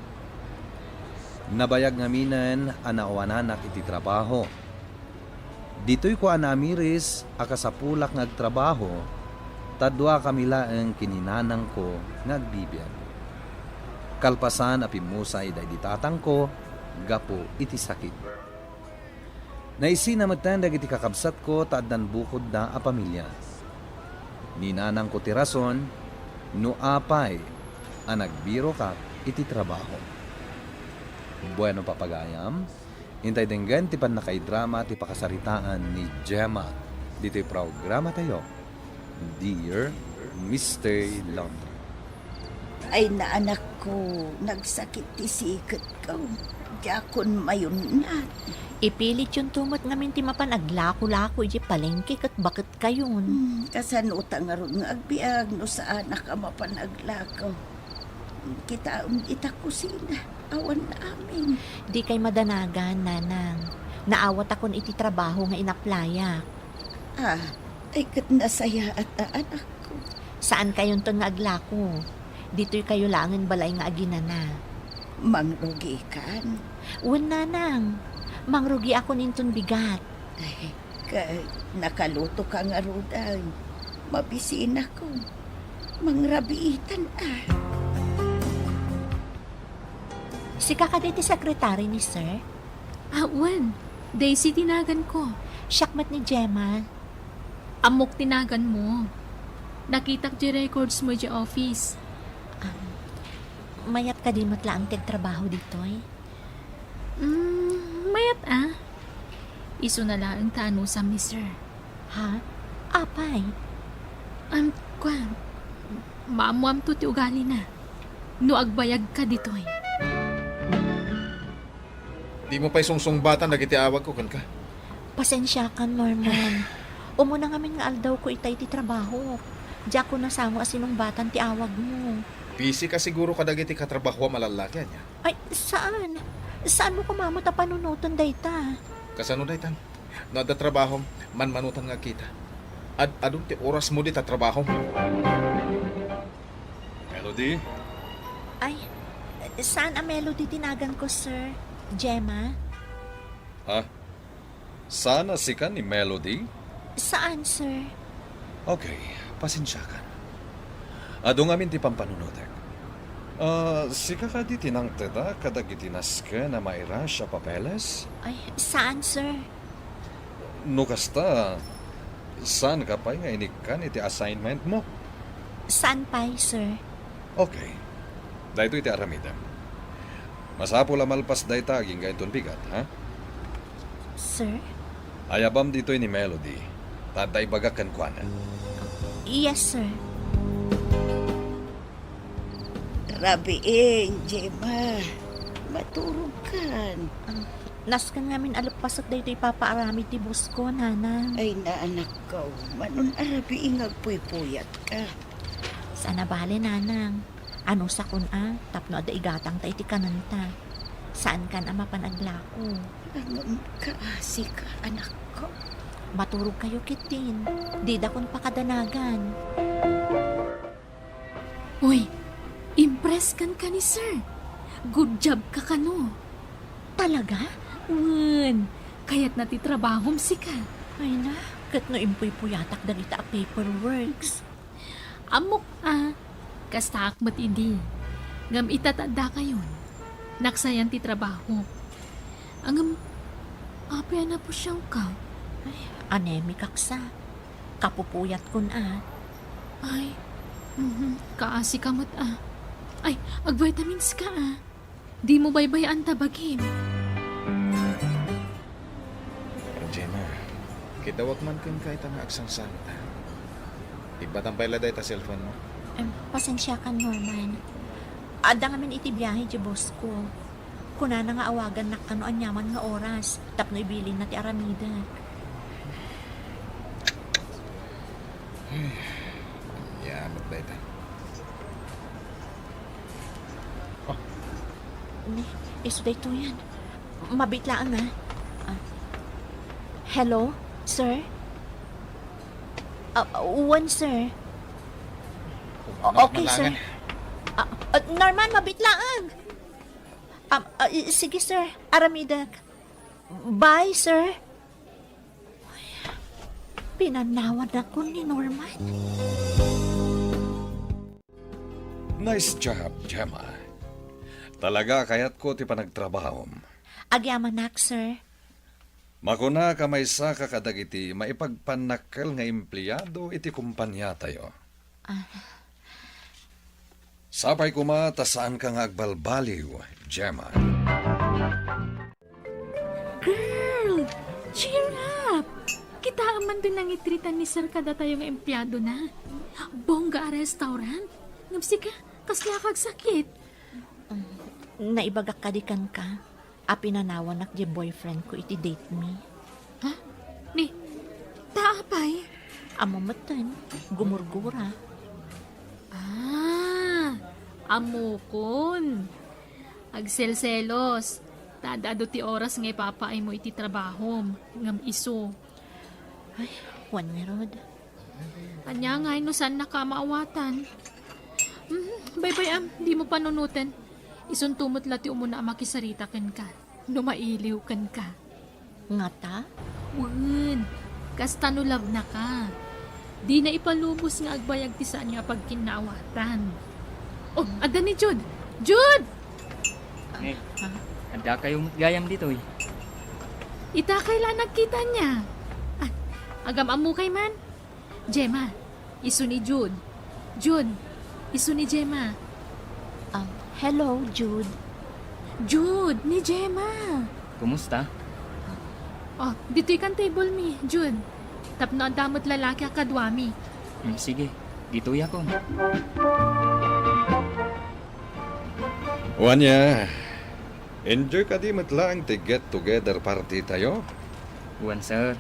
Nabayag ngaminen a naawananak iti trabaho. Ditoyko a naamiris a kasapulak nga agtrabaho, ta duakami laeng ken ni nanangko nga agbibiag. Kalpasan a pimmusay daydi tatangko gapu iti sakit. Naisina metten dagiti kakabsatko ta addan bukodda a pamilia. Ni nanangko ti rason no apay a nagbirokak iti trabaho. Bueno, papagayam, intay denggen ti pannakaidrama ti pakasaritaan ni Gemma ditoy programatayo, Dear Mister London. Ay, naanakko, nagsakit ti siketko. Diakon mayunnat. Ipilityonto met ngamin ti mapan aglako-lako idiay palengke ket baketkayon. Hmm, kasano ta ngarud nga agbiag no saanak a mapan aglako? Kitaem ita kusina. Awan amin. Dikay madanagan, nanang. Naawatakon iti trabaho nga inaplayak. Ah, ay ket nasayaat a anakko. Saankayonton nga aglako. Ditoykayo laengen balay nga aginana. Mangrugikan? Wen, nanang. Mangrugiakon inton bigat. Ay, ket nakalutoka ngaruden. Mabisinakon. Mangrabiitan a. Sika kadi ti sekretary ni Sir? Ah, wen. Daisy ti naganko. Siak met ni Gemma. Ammok ti naganmo. Nakitak diay records mo idiay office. Um, mayat kadi met laeng ti agtrabaho ditoy? Mm, mayat a. Isuna laeng ta anusam ni Sir. Ha? Apay? Um, kuan, maammoamto ti ugalina. No agbayagka ditoy. Dimo pay sungsungbatan dagiti awagko kenka. Pasensiakan, Norman. Umuna ngamin nga aldawko itay ti trabaho. Diakon nasango a sinungbatan ti awagmo. Busy ka siguro kadagiti katrabahoam a lallaki, ania? Ay, saan. Saanmo koma met a panunoten dayta? Kasano daytan? No adda trabahom, manmanutan nga agkita. Ad-adu ti orasmo dita trabahom. Melody? Ay, saan a Melody ti naganko, sir. Gemma? Ha? Saan a sika ni Melody? Saan, sir. Okay, pasensiakan. Adu ngamin ti pampanunotek. Ah, sika kadi ti nangted kadagiti nasken a mairasya a papeles? Ay, saan, sir. No kasta, saanka pay nga inikkan iti assignment mo? Saan pay, sir. Okay. Daytoy ti aramidem. Masapul a malpas dayta agingga inton bigat, ha? Sir? Ayabam ditoy ni Melody. Ta adda ibagak kenkuana. Yes, sir. Rabiin, Gemma. Maturogkan. Um, nasken ngamin a leppasek daytoy ipapaaramid ti boss ko, nanang. Ay, naanakko. Manon a rabii nga agpuypuyatka. Saan a bale, nanang. Anusakon a, tapno adda igatangta iti kanenta. Saankan a mapan aglako. Ngem kaasika, anakko. Maturogkayo ketdin. Didakon pakadanagan. Uy, impress kenka ni sir. Good job ka kano. Talaga? Wen, kayatna ti trabahom sika. Ay na, ket no impuypuyatak dagita a paperworks. Ammok a, kastaak met idi. Ngem ita ta addakayon, naksayan ti trabaho. Ngem, apay a napusiawka? Ay, anemic ak sa. Kapupuyatkon a. Ay, mhm, kaasika met a. Ay, agvitamins ka a. Dimo baybay-an ta bagim. Gemma, kidawak man kenka ita nga agsangsangit a. Ibbatam pay la dayta cellphone mo. Em, pasensiakan, Norman. Adda ngamin iti biahe ti boss ko. Kunana nga awagannak kano aniaman nga oras tapno ibilinna ti aramidek. Ay, ania met dayta? Oh. Ni, isu daytoyen. Mabiit laeng, ah. Ah. Hello, sir? Ah, wen, sir. O-, okay, sir. Ah, ah, Norman, mabiit laeng. Um, ah, i-, sige, sir. Aramidek. Bye, sir. Ay, pinanawanakon ni Norman. Nice job, Gemma. Talaga kayatko ti panagtrabahom. Agyamanak, sir. Makunak a maysaka kadagiti maipagpannakkel nga empleyado iti kompaniatayo. Ah. Sapay koma ta saanka nga agbalbaliw, Gemma. Girl, cheer up! Kitaem man ti nangitreatan ni Sir kadatayo nga empleyadona. Bongga a restaurant. Ngem sika, kasla ka agsakit? Naibagak kadi kenka a pinanawanak ti boyfriend ko iti date mi. Ha? Ni, ta apay? Ammo metten, gumurgura. Ah, ammokon. Agselselos. Ta ad-adu ti oras nga ipapaaymo iti trabahom, ngem isu. Ay, wen ngarud. Ania ngay no saannaka a maawatan? Mhm, baybay-am, dimo panunoten. Isunto met la ti umuna a makisarita kenka, no mailiw kenka. Ngata? Wen, kasta no love-naka. Dina ipalubos nga agbayag ti saanyo a pagkinnaawatan. Oh, adda ni Jude! Jude! Eh, ah, addakayo met gayam ditoy. Ita kay la nagkita niya. Ah, agam-ammo kay man? Gemma, isu ni Jude. Jude, isu ni Gemma. Um, hello, Jude. Jude, ni Gemma. Kumusta? Oh, ditoy kan table mi, Jude. Tapno adda met lalaki a kaduami. Hmm, sige. Ditoy ako. Wen, enjoy kadi met laeng ti get-together party tayo? Wen, sir.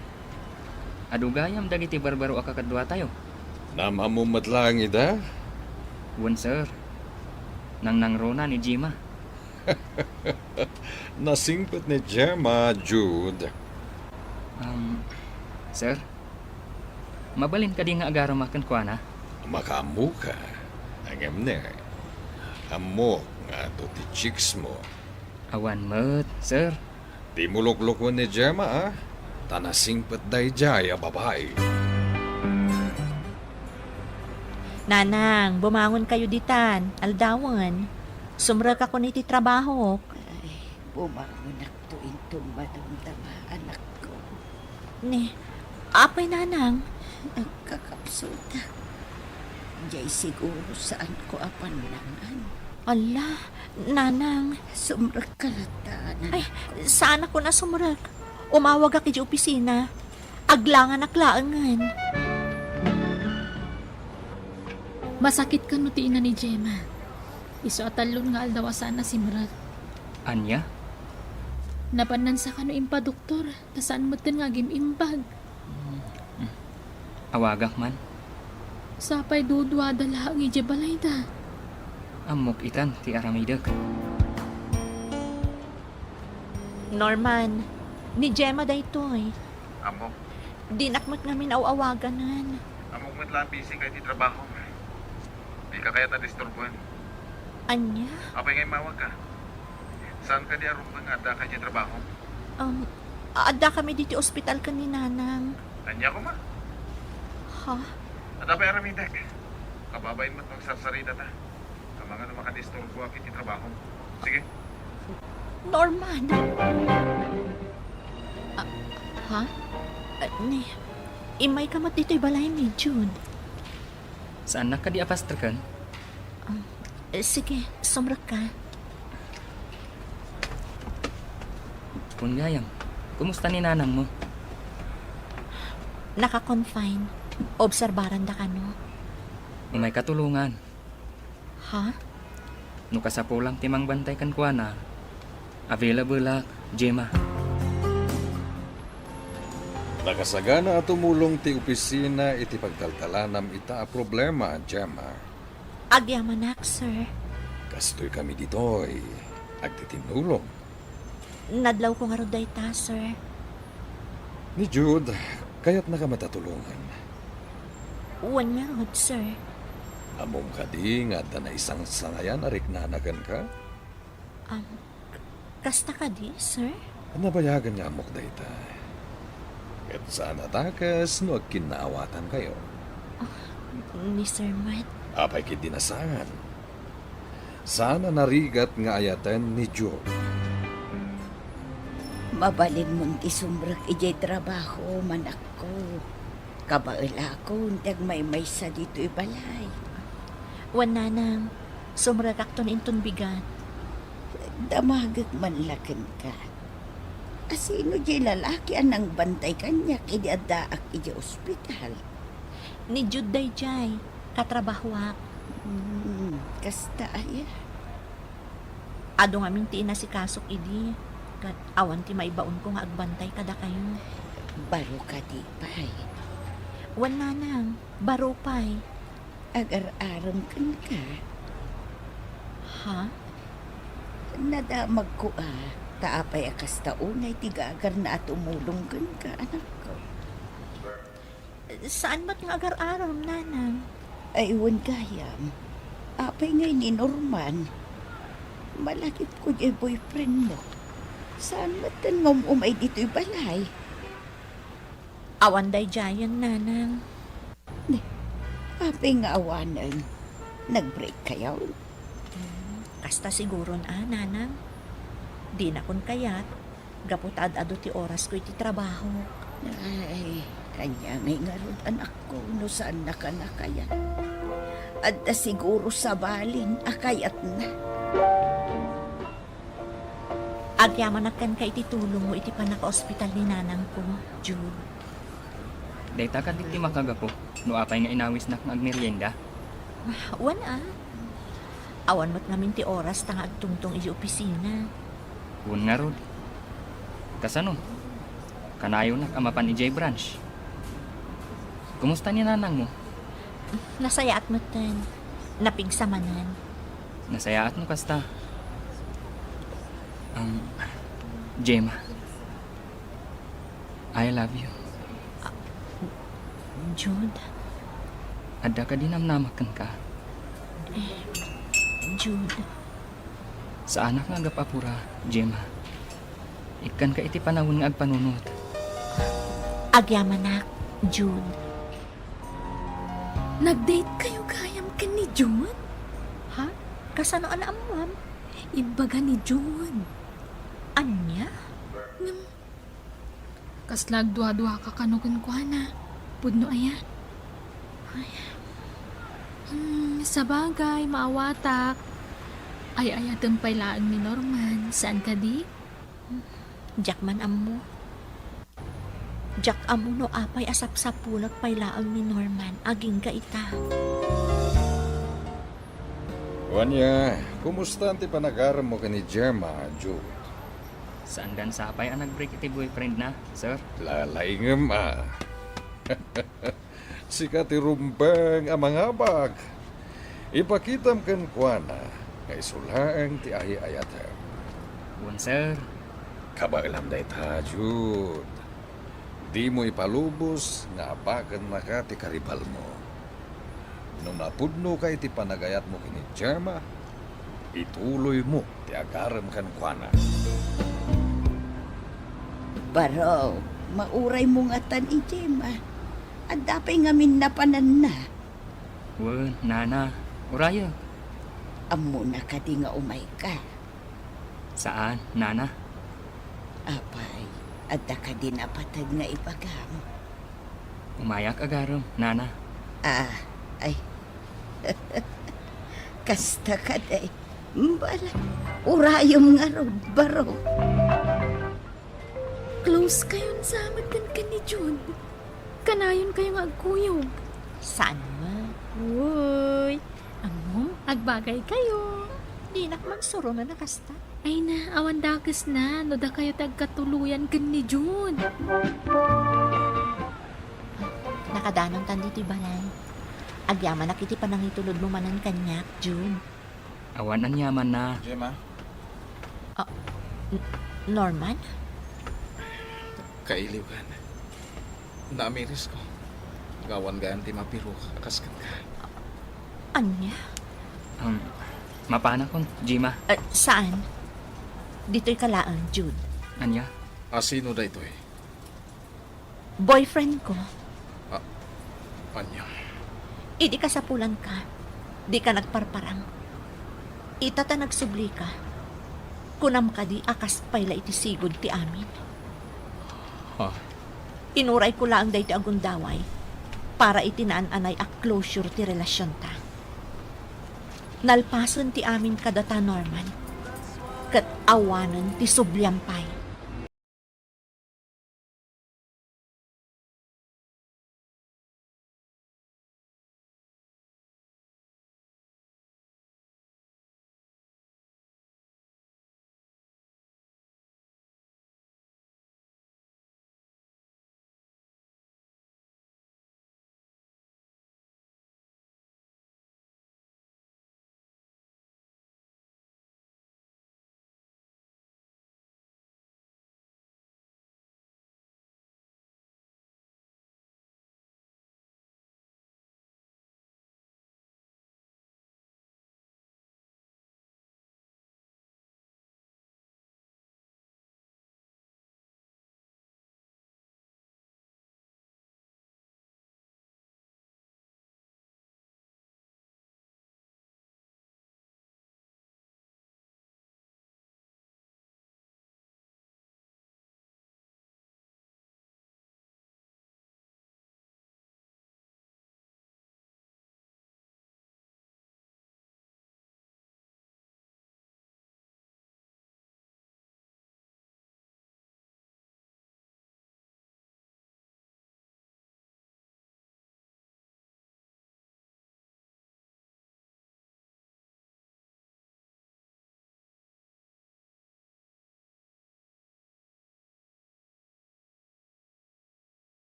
Adu gayam dagiti barbaro a kakaduatayo? Naam-ammom met laeng ida? Wen, sir. Nangnangruna ni Gemma. Nasingpet ni Gemma, Jude. Um, sir, mabalin kadi nga agaruma kenkuana? Makaammoka. Ngem ne, ammok nga adu ti chicks mo. Awan met, sir. Dimo luklukon ni Gemma, a? Ta nasingpet daydiay a babai. Nanang, bumangon kayo ditan, aldawen. Sumrekakon iti trabahok. Ay, bumangonakto inton madamdama, anakko. Ni, apay, Nanang? Nagkakapsutak. Diay siguro saanko a pannangan. Ala, Nanang. Sumrekka latta, nanakko. Ay, saanakon a sumrek. Umawagak iti opisina. Aglanganak laengen. Masakit kano ti ina ni Gemma. Isu a tallon nga aldaw a saan a simrek. Ania? Napan nansa kano impadoktor, ta saan metten nga agim-imbag. Mm, mm. Awagak man. Sapay duduada laeng idiay balayda. Ammok itan ti aramidek. Norman, ni Gemma daytoy. Ammok. Dinak met ngamin aw-awaganen. Ammok met la a busy ka iti trabahom. Dika kayat a disturboen. Ania? Apay nga immawagka? Saan kadi a rumbeng nga addaka idiay trabahom? Um, addakami ditoy ospital ken ni Nanang. Ania koma? Ha? Adda pay aramidek. Kababain met no agsarsaridata. Amangan no makadisturboak iti trabahom. Sige. Norman! Ah, ha? Ah, ni, immayka met ditoy balaymi, Jude. Saannak kadi a pastreken? Ah, eh, sige, sumrekka. Kun gayam, kumusta ni nanangmo? Naka-confine. Obserbaranda kano. Umayka tulongan. Ha? No kasapulam ti mangbantay kenkuana, available-ak, Gemma. Nakasagana a tumulong ti opisina iti pagtaltalanam ita a problema, Gemma. Agyamanak, sir. Kastoy kami ditoy. Agtitinnulong. Nadlawko ngarud dayta, sir. Ni Jude, kayatnaka met a tulongan? Wen ngarud, sir. Ammom kadi nga adda naisangsangayan a riknana kenka? Am, k-, kasta kadi, sir? Nabayagen nga ammok dayta. Ket saan a dakes no agkinnaawatankayo. Ah, ni sir met. Apay ketdi nasangan? Saan a narigat nga ayaten ni Jude. Mabalinmon ti sumrek idiay trabaho, manakko. Kabaelakon ti agmaymaysa ditoy balay. Wen, nanang, sumrekakton inton bigat. Damagek man la kenka. Asino diay lalaki a nangbantay kaniak idi addaak idiay ospital? Ni Jude daydiay, katrabahoak. Hmm, kasta aya? Adu ngamin ti inasikasok idi, ket awan ti maibaonko nga agbantay kadakayo. Baro kadi pay? Wen, nanang, baro pay. Agar-arem kenka? Ha? Nadamagko a, ta apay a kasta unay ti gagarna a tumulong kenka, anakko? Saan met nga agar-arem, nanang? Ay, wen gayam. Apay ngay ni Norman? Malagipko diay boyfriend mo. Saan met nga um-umay ditoy balay? Awan daydiayen, nanang. Ni, apay nga awanen? Nag-break kayo? Hmm, kasta siguron a, nanang. Dinakon kayat, gapu ta ad-adu ti orasko iti trabaho. Ay, ania ngay ngarud, anakko, no saannaka a kayat? Adda siguro sabalin a kayatna. Agyamanak kenka iti tulongmo iti pannakaospital ni nanangko, Jude. Dayta kadi ti makagapu no apay nga inawisnak nga agmerienda? Wen a. Awan met ngamin ti oras ta nga agtungtong idiay opisina. Wen ngarud. Kasano? Kanayonak a mapan idiay branch. Kumusta ni nanangmo? Nasayaat metten. Napigsa manen. Nasayaat no kasta. Um, Gemma, I love you. Ah, Jude. Adda kadi namnamak kenka? Eh, Jude. Saanak nga agap-apura, Gemma. Ikkanka iti panawen nga agpanunot. Agyamanak, Jude. Nag-date kayo gayam ken ni Jude? Ha? Kasano a naammuam? Imbaga ni Jude. Ania? Ngem, kasla agduaduaka kano kenkuana? Pudno aya? Ay. Hmm, sabagay, maawatak. Ay-ayatem pay laeng ni Norman, saan kadi? Diak man ammo. Diak ammo no apay a sapsapulat pay laeng ni Norman agingga ita. Ania, kumusta ti panagaremmo ken ni Gemma, Jude? Saandan sapay a nag-break iti boyfriendna, sir? Lalaingem a. Sika ti rumbeng a mangabak. Ipakitam kenkuana nga isu laeng ti ay-ayatem. Wen, sir. Kabaelam dayta, Jude. Dimo ipalubos nga abakennaka ti karibalmo. No napudnoka iti panagayatmo ken ni Gemma, ituloymo ti agarem kenkuana. Baro, mauraymo ngatan ni Gemma. Adda pay ngamin napananna. Wen, nana, urayek. Ammona kadi nga umayka? Saan, nana. Apay, adda kadi napateg nga ibagam? Umayak agarem, nana. Ah, ay. Kasta kadi. Bala, urayem ngarud, baro. Close kayon sa met ken ni Jude. Kanayon kayo nga agkuyog. Saan met? Uy, ammom, Agbagay kayo. Dinak mangsuro no nakasta. Ay na, awan dakes na, no dakayo ti agkatuloyan ken ni Jude. Nakadanontan ditoy balay. Agyamanak iti panangitulodmo manen kaniak, Jude. Awan aniamanna. Gemma? Ah, N-, Norman? Kailiwkan. Naamirisko. Awan gayam ti mapirok a kas kenka. Ania? Um, mapanakon, Gemma. Eh, saan? Ditoy ka laeng, Jude. Ania? A, sino daytoy? Boyfriend ko. Ah, ania? Idi kasapulanka, dika nagparparang. Ita ta nagsublika, kunam kadi a kas pay la iti sigud ti amin? Ha? Inurayko laeng daytoy a gundaway para iti naan-anay a closure ti relasionta. Nalpasen ti amin kadata, Norman, ket awanen ti subliam pay.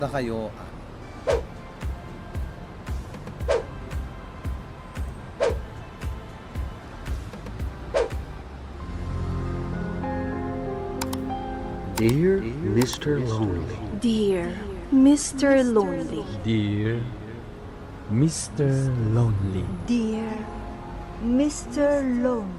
Dakayo, ah. Dear Mister Lonely. Dear Mister Lonely. Dear Mister Lonely. Dear Mister Lonely.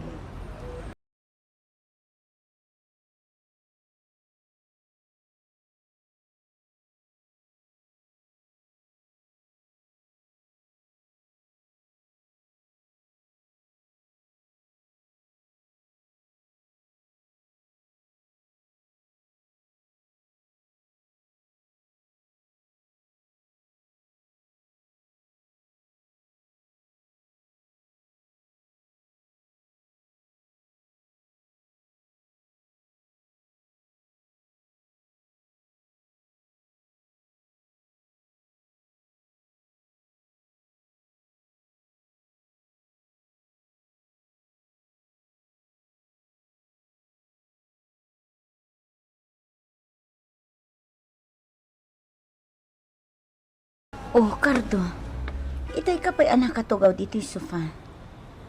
Oh, Cardo. Itay ka pay a nakatugaw ditoy sofa.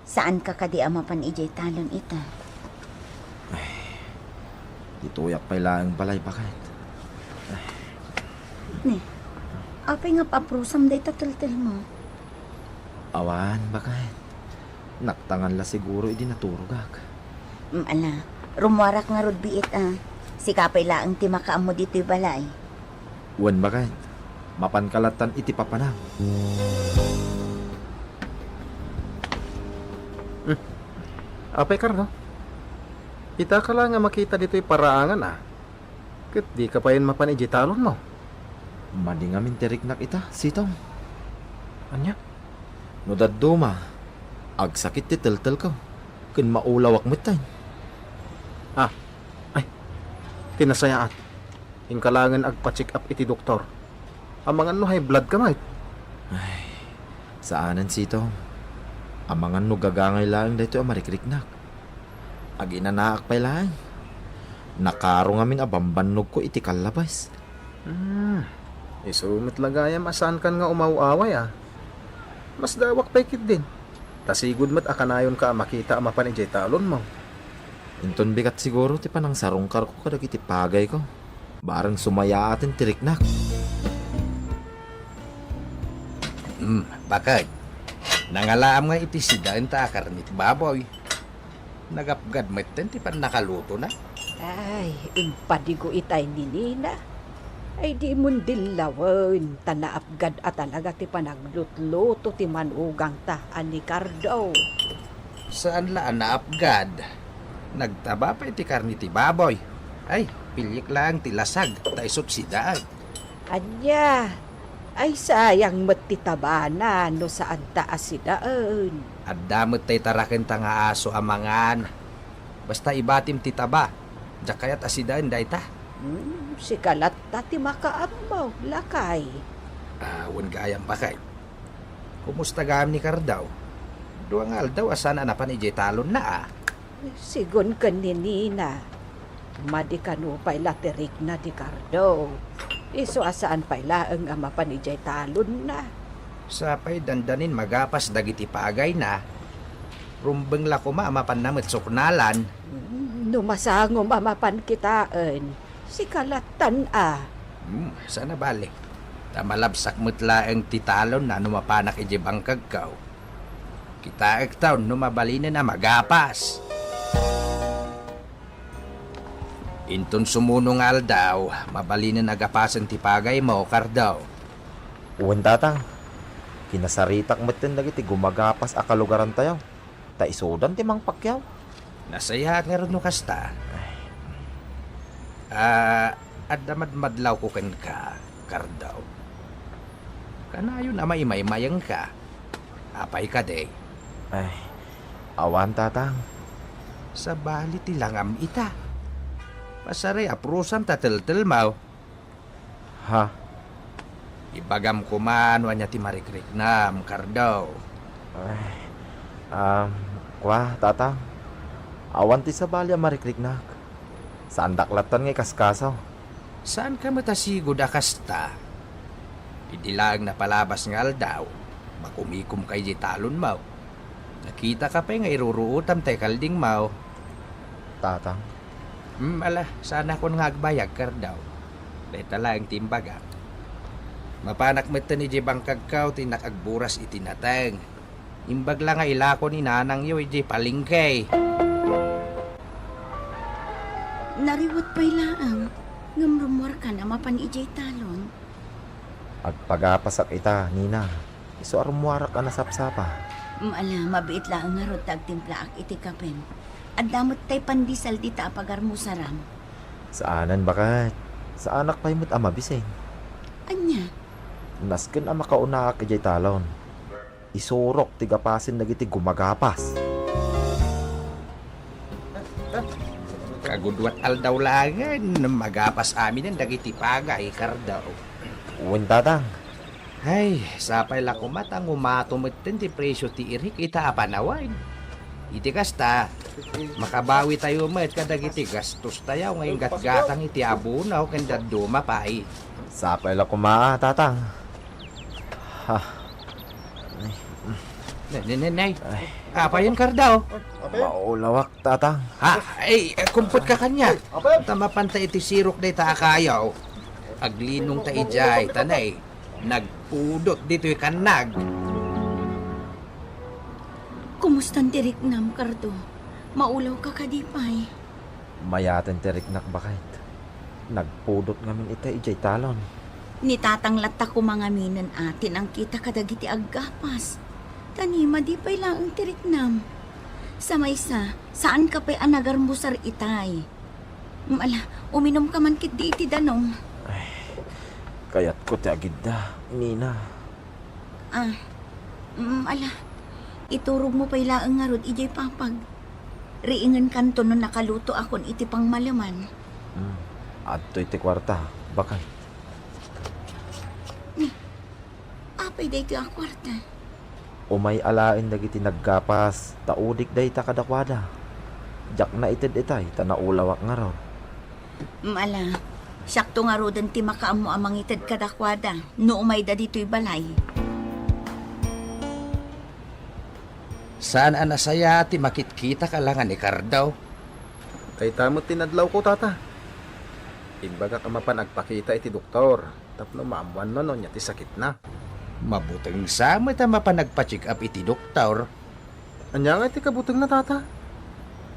Saan ka kadi a mapan idiay talon ita? Ay, ditoyak pay laeng balay, baket. Ay. Ni, apay nga paprusam dayta teltelmo? Awan, baket. Naktangan la siguro idi naturogak. Mm, ala, rumuarak ngarud biit a. Sika pay laeng ti makaammo ditoy balay. Wen, baket. Mapanka lattan iti papanam. Hmm. Apay, Cardo? Itaka la nga makita ditoy paraangan a. Ket dika payen mapan idiay talonmo. Madi ngamin ti riknak ita, Sitong. Ania? No dadduma, agsakit ti teltelko, ken maulawak metten. Ah, ay, ti nasayaat. Inka laengen agpa-check up iti doktor. Amangan no high blood ka met. Ay, saanen, Sitong. Amangan no gagangay laeng daytoy a marikriknak. Aginanaak pay laeng. Nakaro ngamin a bambannogko iti kallabes. Hmm. Isu met la gayam a saankan nga umaw-away, a. Masdawak pay ketdin. Ta sigud met a kanayonka a makita a mapan idiay talonmo. Inton bigat siguro ti panangsarungkarko kadagiti pagayko. Bareng sumayaaten ti riknak. Hmm, baket. Nangalaam nga iti sidaen ta a karne ti baboy. Nagapgad metten ti pannakalutona. Ay, impadigo itay ni Nina. Ay, di mon dillawen, ta naapgad a talaga ti panaglutluto ti manugangta a ni Cardo. Saan la a naapgad. Nagtaba pay ti karne ti baboy. Ay, pilik laeng ti lasag, ta isut sidaen. Ania? Ay, sayang met ti tabana no saanta a sidaen. Adda met tay tarakenta nga aso a mangan. Basta ibatim ti taba. Diak kayat a sidaen dayta. Hmm, sika latta ti makaammo, lakay. Ah, wen gayam, baket. Kumusta gayam ni Cardo? Dua nga aldaw a saan a napan idiay talonna, a. Sigun ken ni Nina, madi kano pay la ti rikna ni Cardo. Isu a saan pay laeng a mapan idiay talonna. Sapay dandanin magapas dagiti pagayna. Rumbeng la koma a mapanna met suknalan. No masangom a mapan kitaen, sika lattan a. Hmm, saan a bale. Ta malabsak met laeng ti talonna no mapanak idiay bangkagko. Kitaek taon no mabalinen a magapas. Inton sumuno nga aldaw, mabalinen a gapasen ti pagaymo, Cardo. Wen, Tatang. Kinasaritak metten dagiti gumagapas a kalugarantayo. Ta isudan ti mangpakyaw. Nasayaat ngarud no kasta. Ah, adda madmadlawko kenka, Cardo. Kanayon a maimaymayengka. Apay kadi? Ay, awan, Tatang. Sabali ti langam ita. Pasaray a prusam ta teltelmaw. Ha? Ibagam koma no ania ti marikriknam, Cardo. Ay, um, kua, Tatang. Awan ti sabali a marikriknak. Saandak lattan nga ikaskaso. Saanka met a sigud a kasta. Idi laeng napalabas nga aldaw, makumikomka idiay talonmo. Nakitaka pay nga iruruotam tay kaldingmo. Tatang. Hmm, ala, saanakon nga agbayag, Cardo. Dayta laeng ti imbagak. Mapanak metten idiay bangkagko ti innak agburas iti nateng. Imbag la nga ilako ni nanangyo idiay palengke. Nariwet pay laeng, ngem rummuarkan a mapan idiay talon. Agpagapasak ita, Nina. Isu a rummuarak a nasapsapa. Mm, ala, mabiit laeng ngarud ta agtimplaak iti kapen. Adda met tay pandesal dita a pagarmusaram. Saanen, baket. Saanak pay met a mabising. Ania? Nasken a makaunaak idiay talon. Isurok ti gapasen dagiti gumagapas. Kagudua ti aldaw laengen, magapas aminen dagiti pagay, Cardo. Wen, Tatang. Ay, sapay la koma ta ngumato metten ti presio ti irik ita a panawen. Iti kasta, makabawitayo met kadagiti gastostayo nga inggatgatang iti abono ken dadduma pay. Sapay la koma, Tatang. Ha. Nay, nay, nay, nay. Ay. Apayen, Cardo? Maulawak, Tatang. Ha? Ay, kumputka kaniak. Ta mapanta iti sirok dayta a kayo. Aglinongta idiay, ta nay, nagpudot ditoy kannag. Kumustan ti riknam, Cardo? Maulawka kadi pay? Mayaten ti riknak, baket. Nagpudot ngamin ita idiay talon. Ni Tatang latta koma ngaminen a ti nangkita kadagiti aggapas. Ta ni, madi pay laeng ti riknam. Sa maysa, saanka pay a nagarmusar itay. Mm, ala, uminumka man ketdi iti danum. Ay, kayatko ti agidda, Nina. Ah, mm, ala, iturogmo pay laeng ngarud idiay papag. Riingenkanto no nakalutoakon iti pangmaleman. Hmm, adtoy ti kuarta, baket. Ni, apay daytoy a kuarta? Umay alaen dagiti naggapas, ta udik dayta kadakuada. Diak naited itay, ta naulawak ngarud. Mm, ala, siakto ngaruden ti makaammo a mangited kadakuada no umayda ditoy balay. Saan a nasayaat ti makitkitak a la nga ni Cardo. Dayta met ti nadlawko, Tata. Imbagak a mapan agpakita iti doktor tapno maammoanna no ania ti sakitna. Mabuteng sa met a mapan agpa-check-up iti doktor. Ania ngay ti kabutengna, Tata?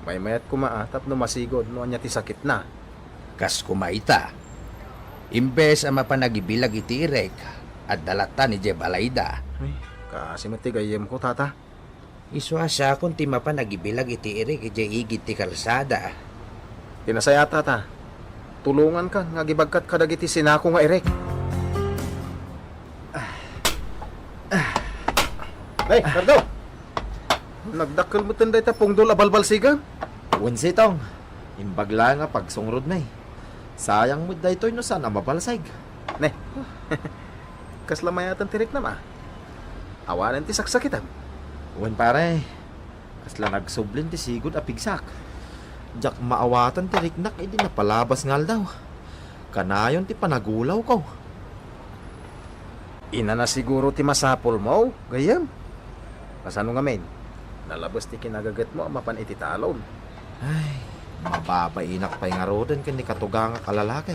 Maymayat koma a tapno masigud no ania ti sakitna. Kas koma ita, imbes a mapan agibilag iti irek, adda latta idiay balayda. Ay, kaasi met ti gayyemko, Tata. Isu a sakon ti mapan agibilag iti irek idiay igid ti kalsada. Ti nasayaat, Tata, tulongankan nga agibagkat kadagiti sinako nga irek. Hey, Cardo! Nagdakkel metten dayta pungdol a balbalsigan. Wen, Sitong, imbag laeng a pagsungrod mi. Sayang met daytoy no saan a mabalsig. Ne. Kasla mayaten ti riknam a? Awanen ti saksakitam? Wen, pare. Kasla nagsublin ti sigud a pigsak. Diak maawatan ti riknak idi napalabas nga aldaw. Kanayon ti panagulawko. Inana siguro ti masapulmo, gayyem? Kasano ngamin? Nalabes ti kinagagetmo a mapan iti talon. Ay, mababainak pay ngaruden ken ni katugangak a lalaki.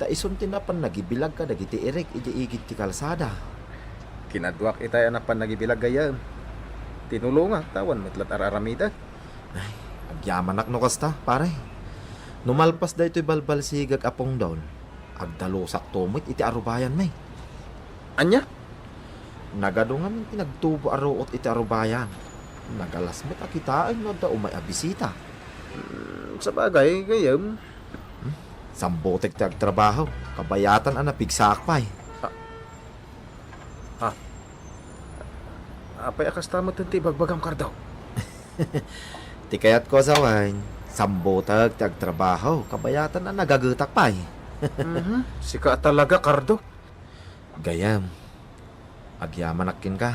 Ta isun ti napan nagibilag kadagiti irek idiay igid ti kalsada. Kinaduak itay a napan nagibilag, gayyem. Tinulongak ta awan met la't ar-aramidek. Ay, agyamanak no kasta, pare. No malpas daytoy balbalsigak a pungdol, agdalusakto met iti arubayanmi. Ania? Nagadu ngamin ti nagtubo a ruot iti arubayan. Nagalas met a kitaen no adda umay a bisita. Hmm, sabagay, gayyem. Hmm? Sambutek ti agtrabaho. Kabayatan a napigsaak pay. Ah. Ah. Apay a kasta met ti ibagbagam, Cardo? Ti kayatko a sawen, sambutek ti agtrabaho. Kabayatan a nagagetak pay. Mhm. Sika a talaga, Cardo. Gayyem, agyamanak kenka.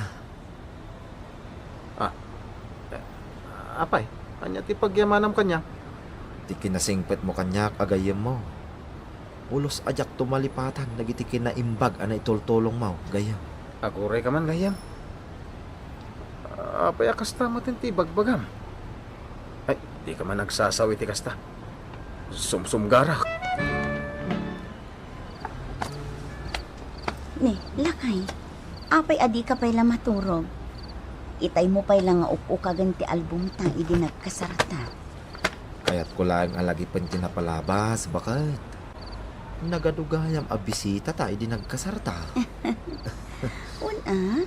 Ah, eh, apay, ania ti pagyamanam kaniak? Ti kinasingpetmo kaniak a gayyemmo. Pulos a diakto malipatan dagiti kinaimbag a naitultulongmo, gayyem. Agurayka man, gayyem. Apay a kasta met ti ibagbagam? Ay, dika man agsasaw iti kasta. Sumsumgarak. Ne, lakay, apay a dika pay la maturog? Itaymo pay la nga uk-ukagen ti albumta idi nagkasarta. Kayatko laeng a lagipen ti napalabas, baket. Nagadu gayam a bisitata idi nagkasarta. Wen a,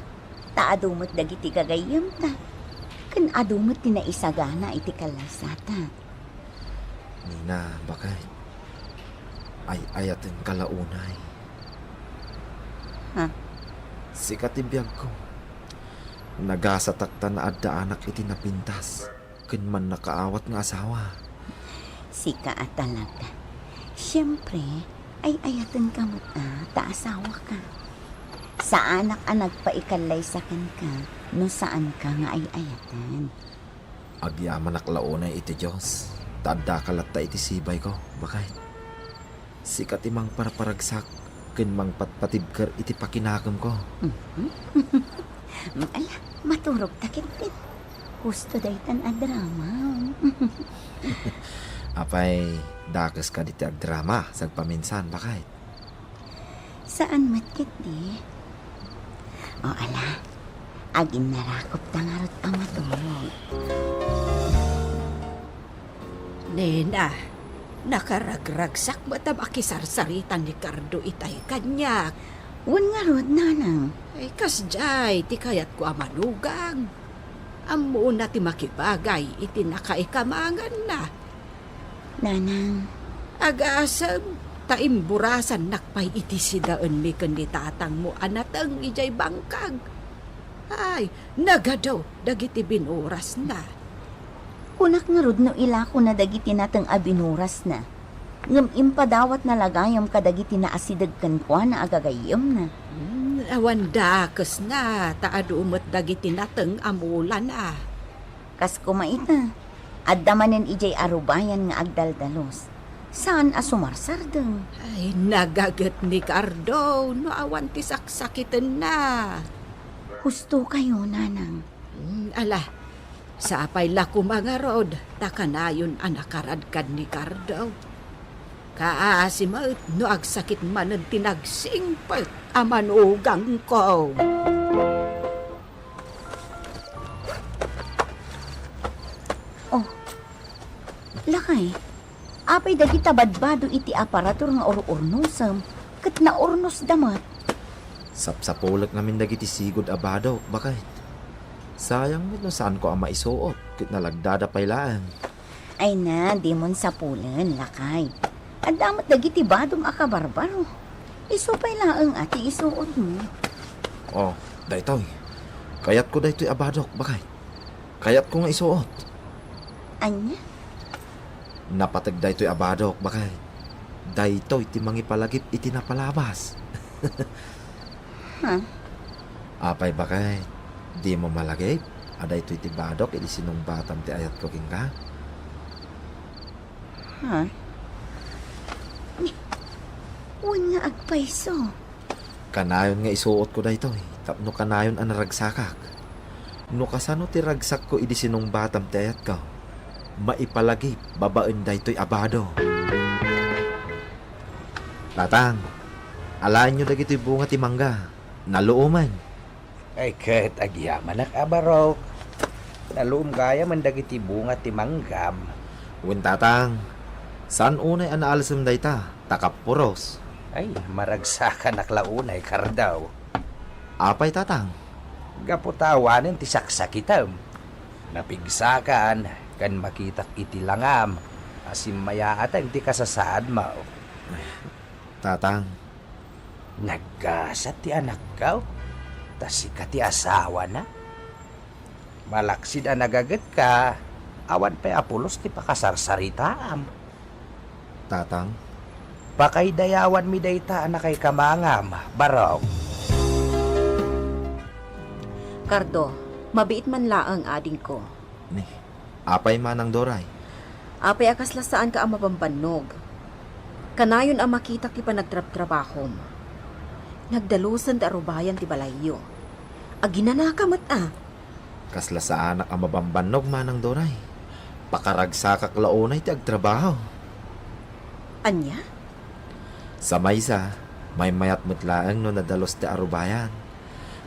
ta adu met dagiti gagayyemta. Ken adu met ti naisagana iti kallaysata. Nina, baket. Ay-ayatenka la unay. Ha? Sika ti biagko. Nagasatak ta naaddaanak iti napintas ken mannakaawat nga asawa. Sika a talaga. Siempre, ay-ayatenka met a ta asawaka. Saanak a nagpaikallaysa kenka no saanka nga ay-ayaten. Agyamanak la unay iti Dios, ta addaka latta iti sibayko, baket. Sika ti mangparparagsak ken mangpatpatibker iti pakinakemko. Mhm. Ala, maturogta ketdin. Husto daytan a drama. Apay, dakes kadi ti agdrama, sagpaminsan, baket? Saan met ketdi? O, ala, aginnarakopta ngarud a maturog. Nena, nakaragragsak met a makisarsarita ni Cardo itay kaniak. Wen ngarud, nanang. Ay, kasdiay ti kayatko a manugang. Ammona ti makibagay iti nakaikamanganna. Nanang. Agasem, ta imburasannak pay iti sidaenmi ken ni tatangmo a nateng idiay bangkag. Ay, nagadu dagiti binurasna. Kunak ngarud no ilakona dagiti nateng a binurasna. Ngem impadawatna la gayam kadagiti naasideg kenkuana a gagayyemna. Hmm, Awan dakesna, ta adu met dagiti nateng a mulana. Kas koma ita, adda manen idiay arubayan nga agdaldalos. Saan a sumarsardeng. Ay, nagaget ni Cardo no awan ti saksakitenna. Husto kayo, Nanang. Hmm, ala, sapay la koma ngarud, ta kanayon a nakaradkad ni Cardo. Kaasi met no agsakit manen ti nagsingpet a manugangko. Oh, lakay, apay dagita badbado iti aparador nga ur-urnosem ket naurnosda met? Sapsapulek ngamin dagiti sigud a badok, baket. Sayang met no saanko a maisuot ket nalagdada pay laeng. Ay na, dimon sapulen, lakay. Adda met dagiti badom a kabarbaro. Isu pay laeng a ti isuotmo. Oh, daytoy. Kayatko daytoy a badok, baket. Kayatko nga isuot. Ania? Napateg daytoy a badok, baket. Daytoy ti mangipalagip iti napalabas. Ha? Apay, baket, dimo malagip a daytoy ti badok idi sinungbatam ti ayatko kenka? Ha? Ni, wen nga agpayso. Kanayon nga isuotko daytoy tapno kanayon a naragsakak. No kasano ti ragsakko idi sinungbatam ti ayatko, maipalagip babaen daytoy a badok. Tatang, alaenyo dagitoy bunga ti mangga. Naluomen. Ay, ket agyamanak a barok. Naluom gayamen dagiti bunga ti manggam. Wen, Tatang, saan unay a naalsem dayta, ta kappuros. Ay, maragsakanak la unay, Cardo. Apay, Tatang? Gapu ta awanen ti saksakitem. Napigsakan ken makitak iti langam a simmayaateng ti kasasaadmo. Tatang. Naggasat ti anakko, ta sika ti asawana. Malaksid a nagagetka, awan pay a pulos ti pakasarsaritaam. Tatang? Pakaidayawanmi dayta a nakaikamangam, barok. Cardo, mabiit man laeng, adingko. Ni, apay, Manang Doray? Apay a kasla saanka a mabambannog? Kanayon a makitak ti panagtrabtrabahom. Nagdalusen ti arubayan ti balayyo. Aginanaka met a. Kasla saanak a mabambannog, Manang Doray. Pakaragsakak la unay ti agtrabaho. Ania? Sa maysa, maymayat met laeng no nadalus ti arubayan.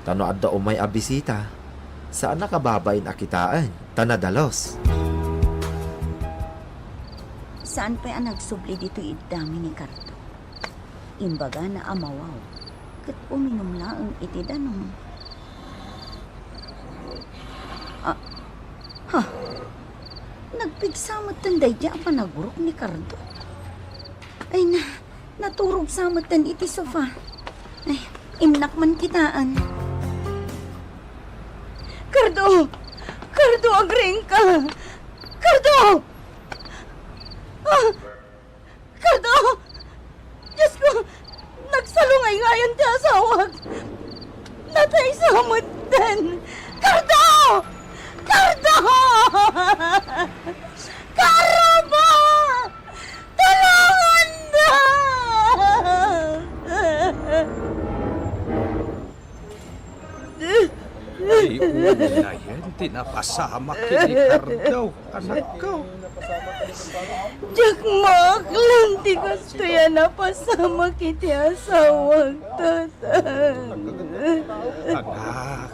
Ta no adda umay a bisita, saanak a babain a kitaen, ta nadalus. Saan pay a nagsubli ditoy iddami ni Cardo. Imbagana a mawaw, ket uminum laeng iti danum. Ah, ha? Nagpigsa metten daydiay a panagurok ni Cardo. Ay na, naturog sa metten iti sofa. Ay, innak man kitaen. Cardo! Cardo, agriingka! Cardo! Ah! Cardo! Diosko, nagsalungayngayat ti asawak. Natay sa metten. Cardo! Cardo! Karuba! Tulongandak! Ay, unayen ti napasamak ken ni Cardo, anakko. Diak maaklan ti kastoy a napasamak iti asawak, Tatang. Anak.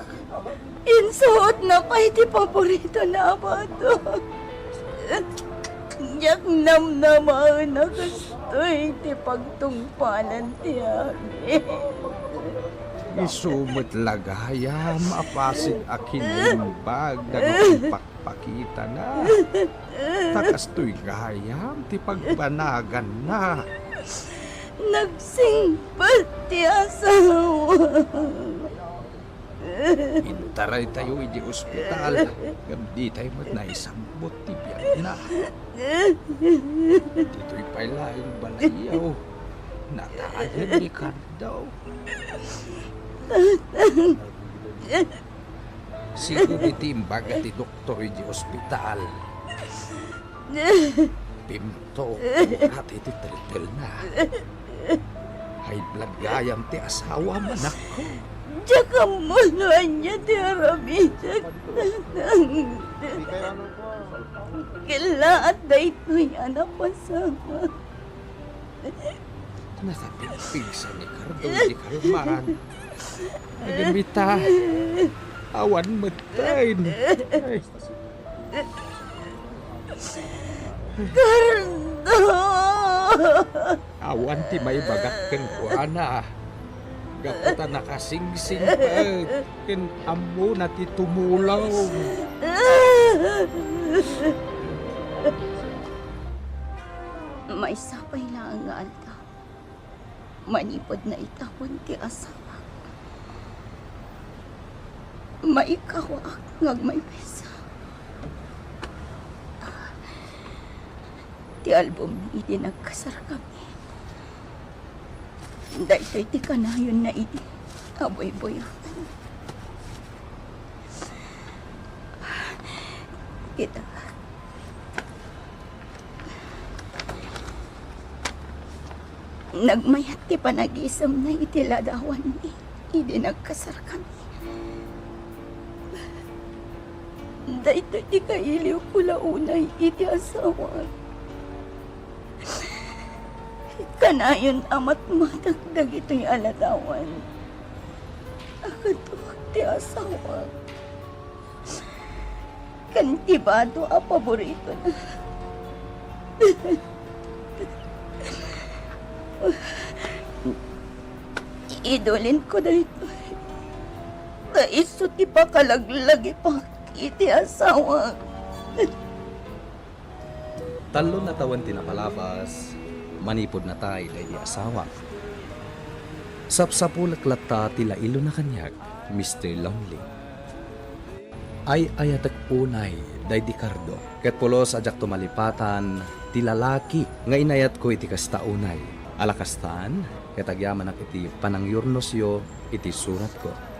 Insuotna pay ti paboritona a badok. Diak namnamaen a kastoy ti pagtungpalan ti amin. Isu met la gayam a pasig a kinimbag dagiti pakpakitana. Ta kastoy gayam ti pagbanaganna. Nagsingpet ti asawa. Intaraytayo idiay ospital, ngem ditay met naisambut ti biagna. Ditoy pay laeng balayyo, natayen ni Cardo. Sigun iti imbaga ti doktor iti ospital. Pimto oras iti tritilna. High blood gayam ti asawam, anakko. Diak ammo no ania ti aramidek, Tatang. Kellaat daytoy a napasamak. Nakapigpigsa ni Cardo iti kalman. Ngem ita, awan metten. Ay. Cardo! Awan ti maibagak kenkuana. Gapu ta nakasingsingpet ken ammona ti tumulong. Maysa pay laeng nga aldaw, manipud naitawen ti asawak, maikkawaak nga agmaymaysa. Ti album idi nagkasarkami. Daytoy ti kanayonna idi abuybuyaken. Ita, nagmayat ti panagisemna iti ladawanmi idi nagkasarkami. Daytoy ti kailiwko la unay iti asawak. Kanayon a matmatag dagitoy a ladawan a kaduak ti asawak ken ti bado a paboritona. Idulinko daytoy ta isu ti pakalaglagipak iti asawak. Tallo a tawen ti napalabas, manipud natay daydi asawak. Sapsapulek latta ti lailona kaniak, Mister Lonely. Ay-ayatek unay daydi Cardo, ket pulos a diakto malipatan ti lalaki nga inayatko iti kasta unay. Ala kastan, ket agyamanak iti panangyurnosyo iti suratko.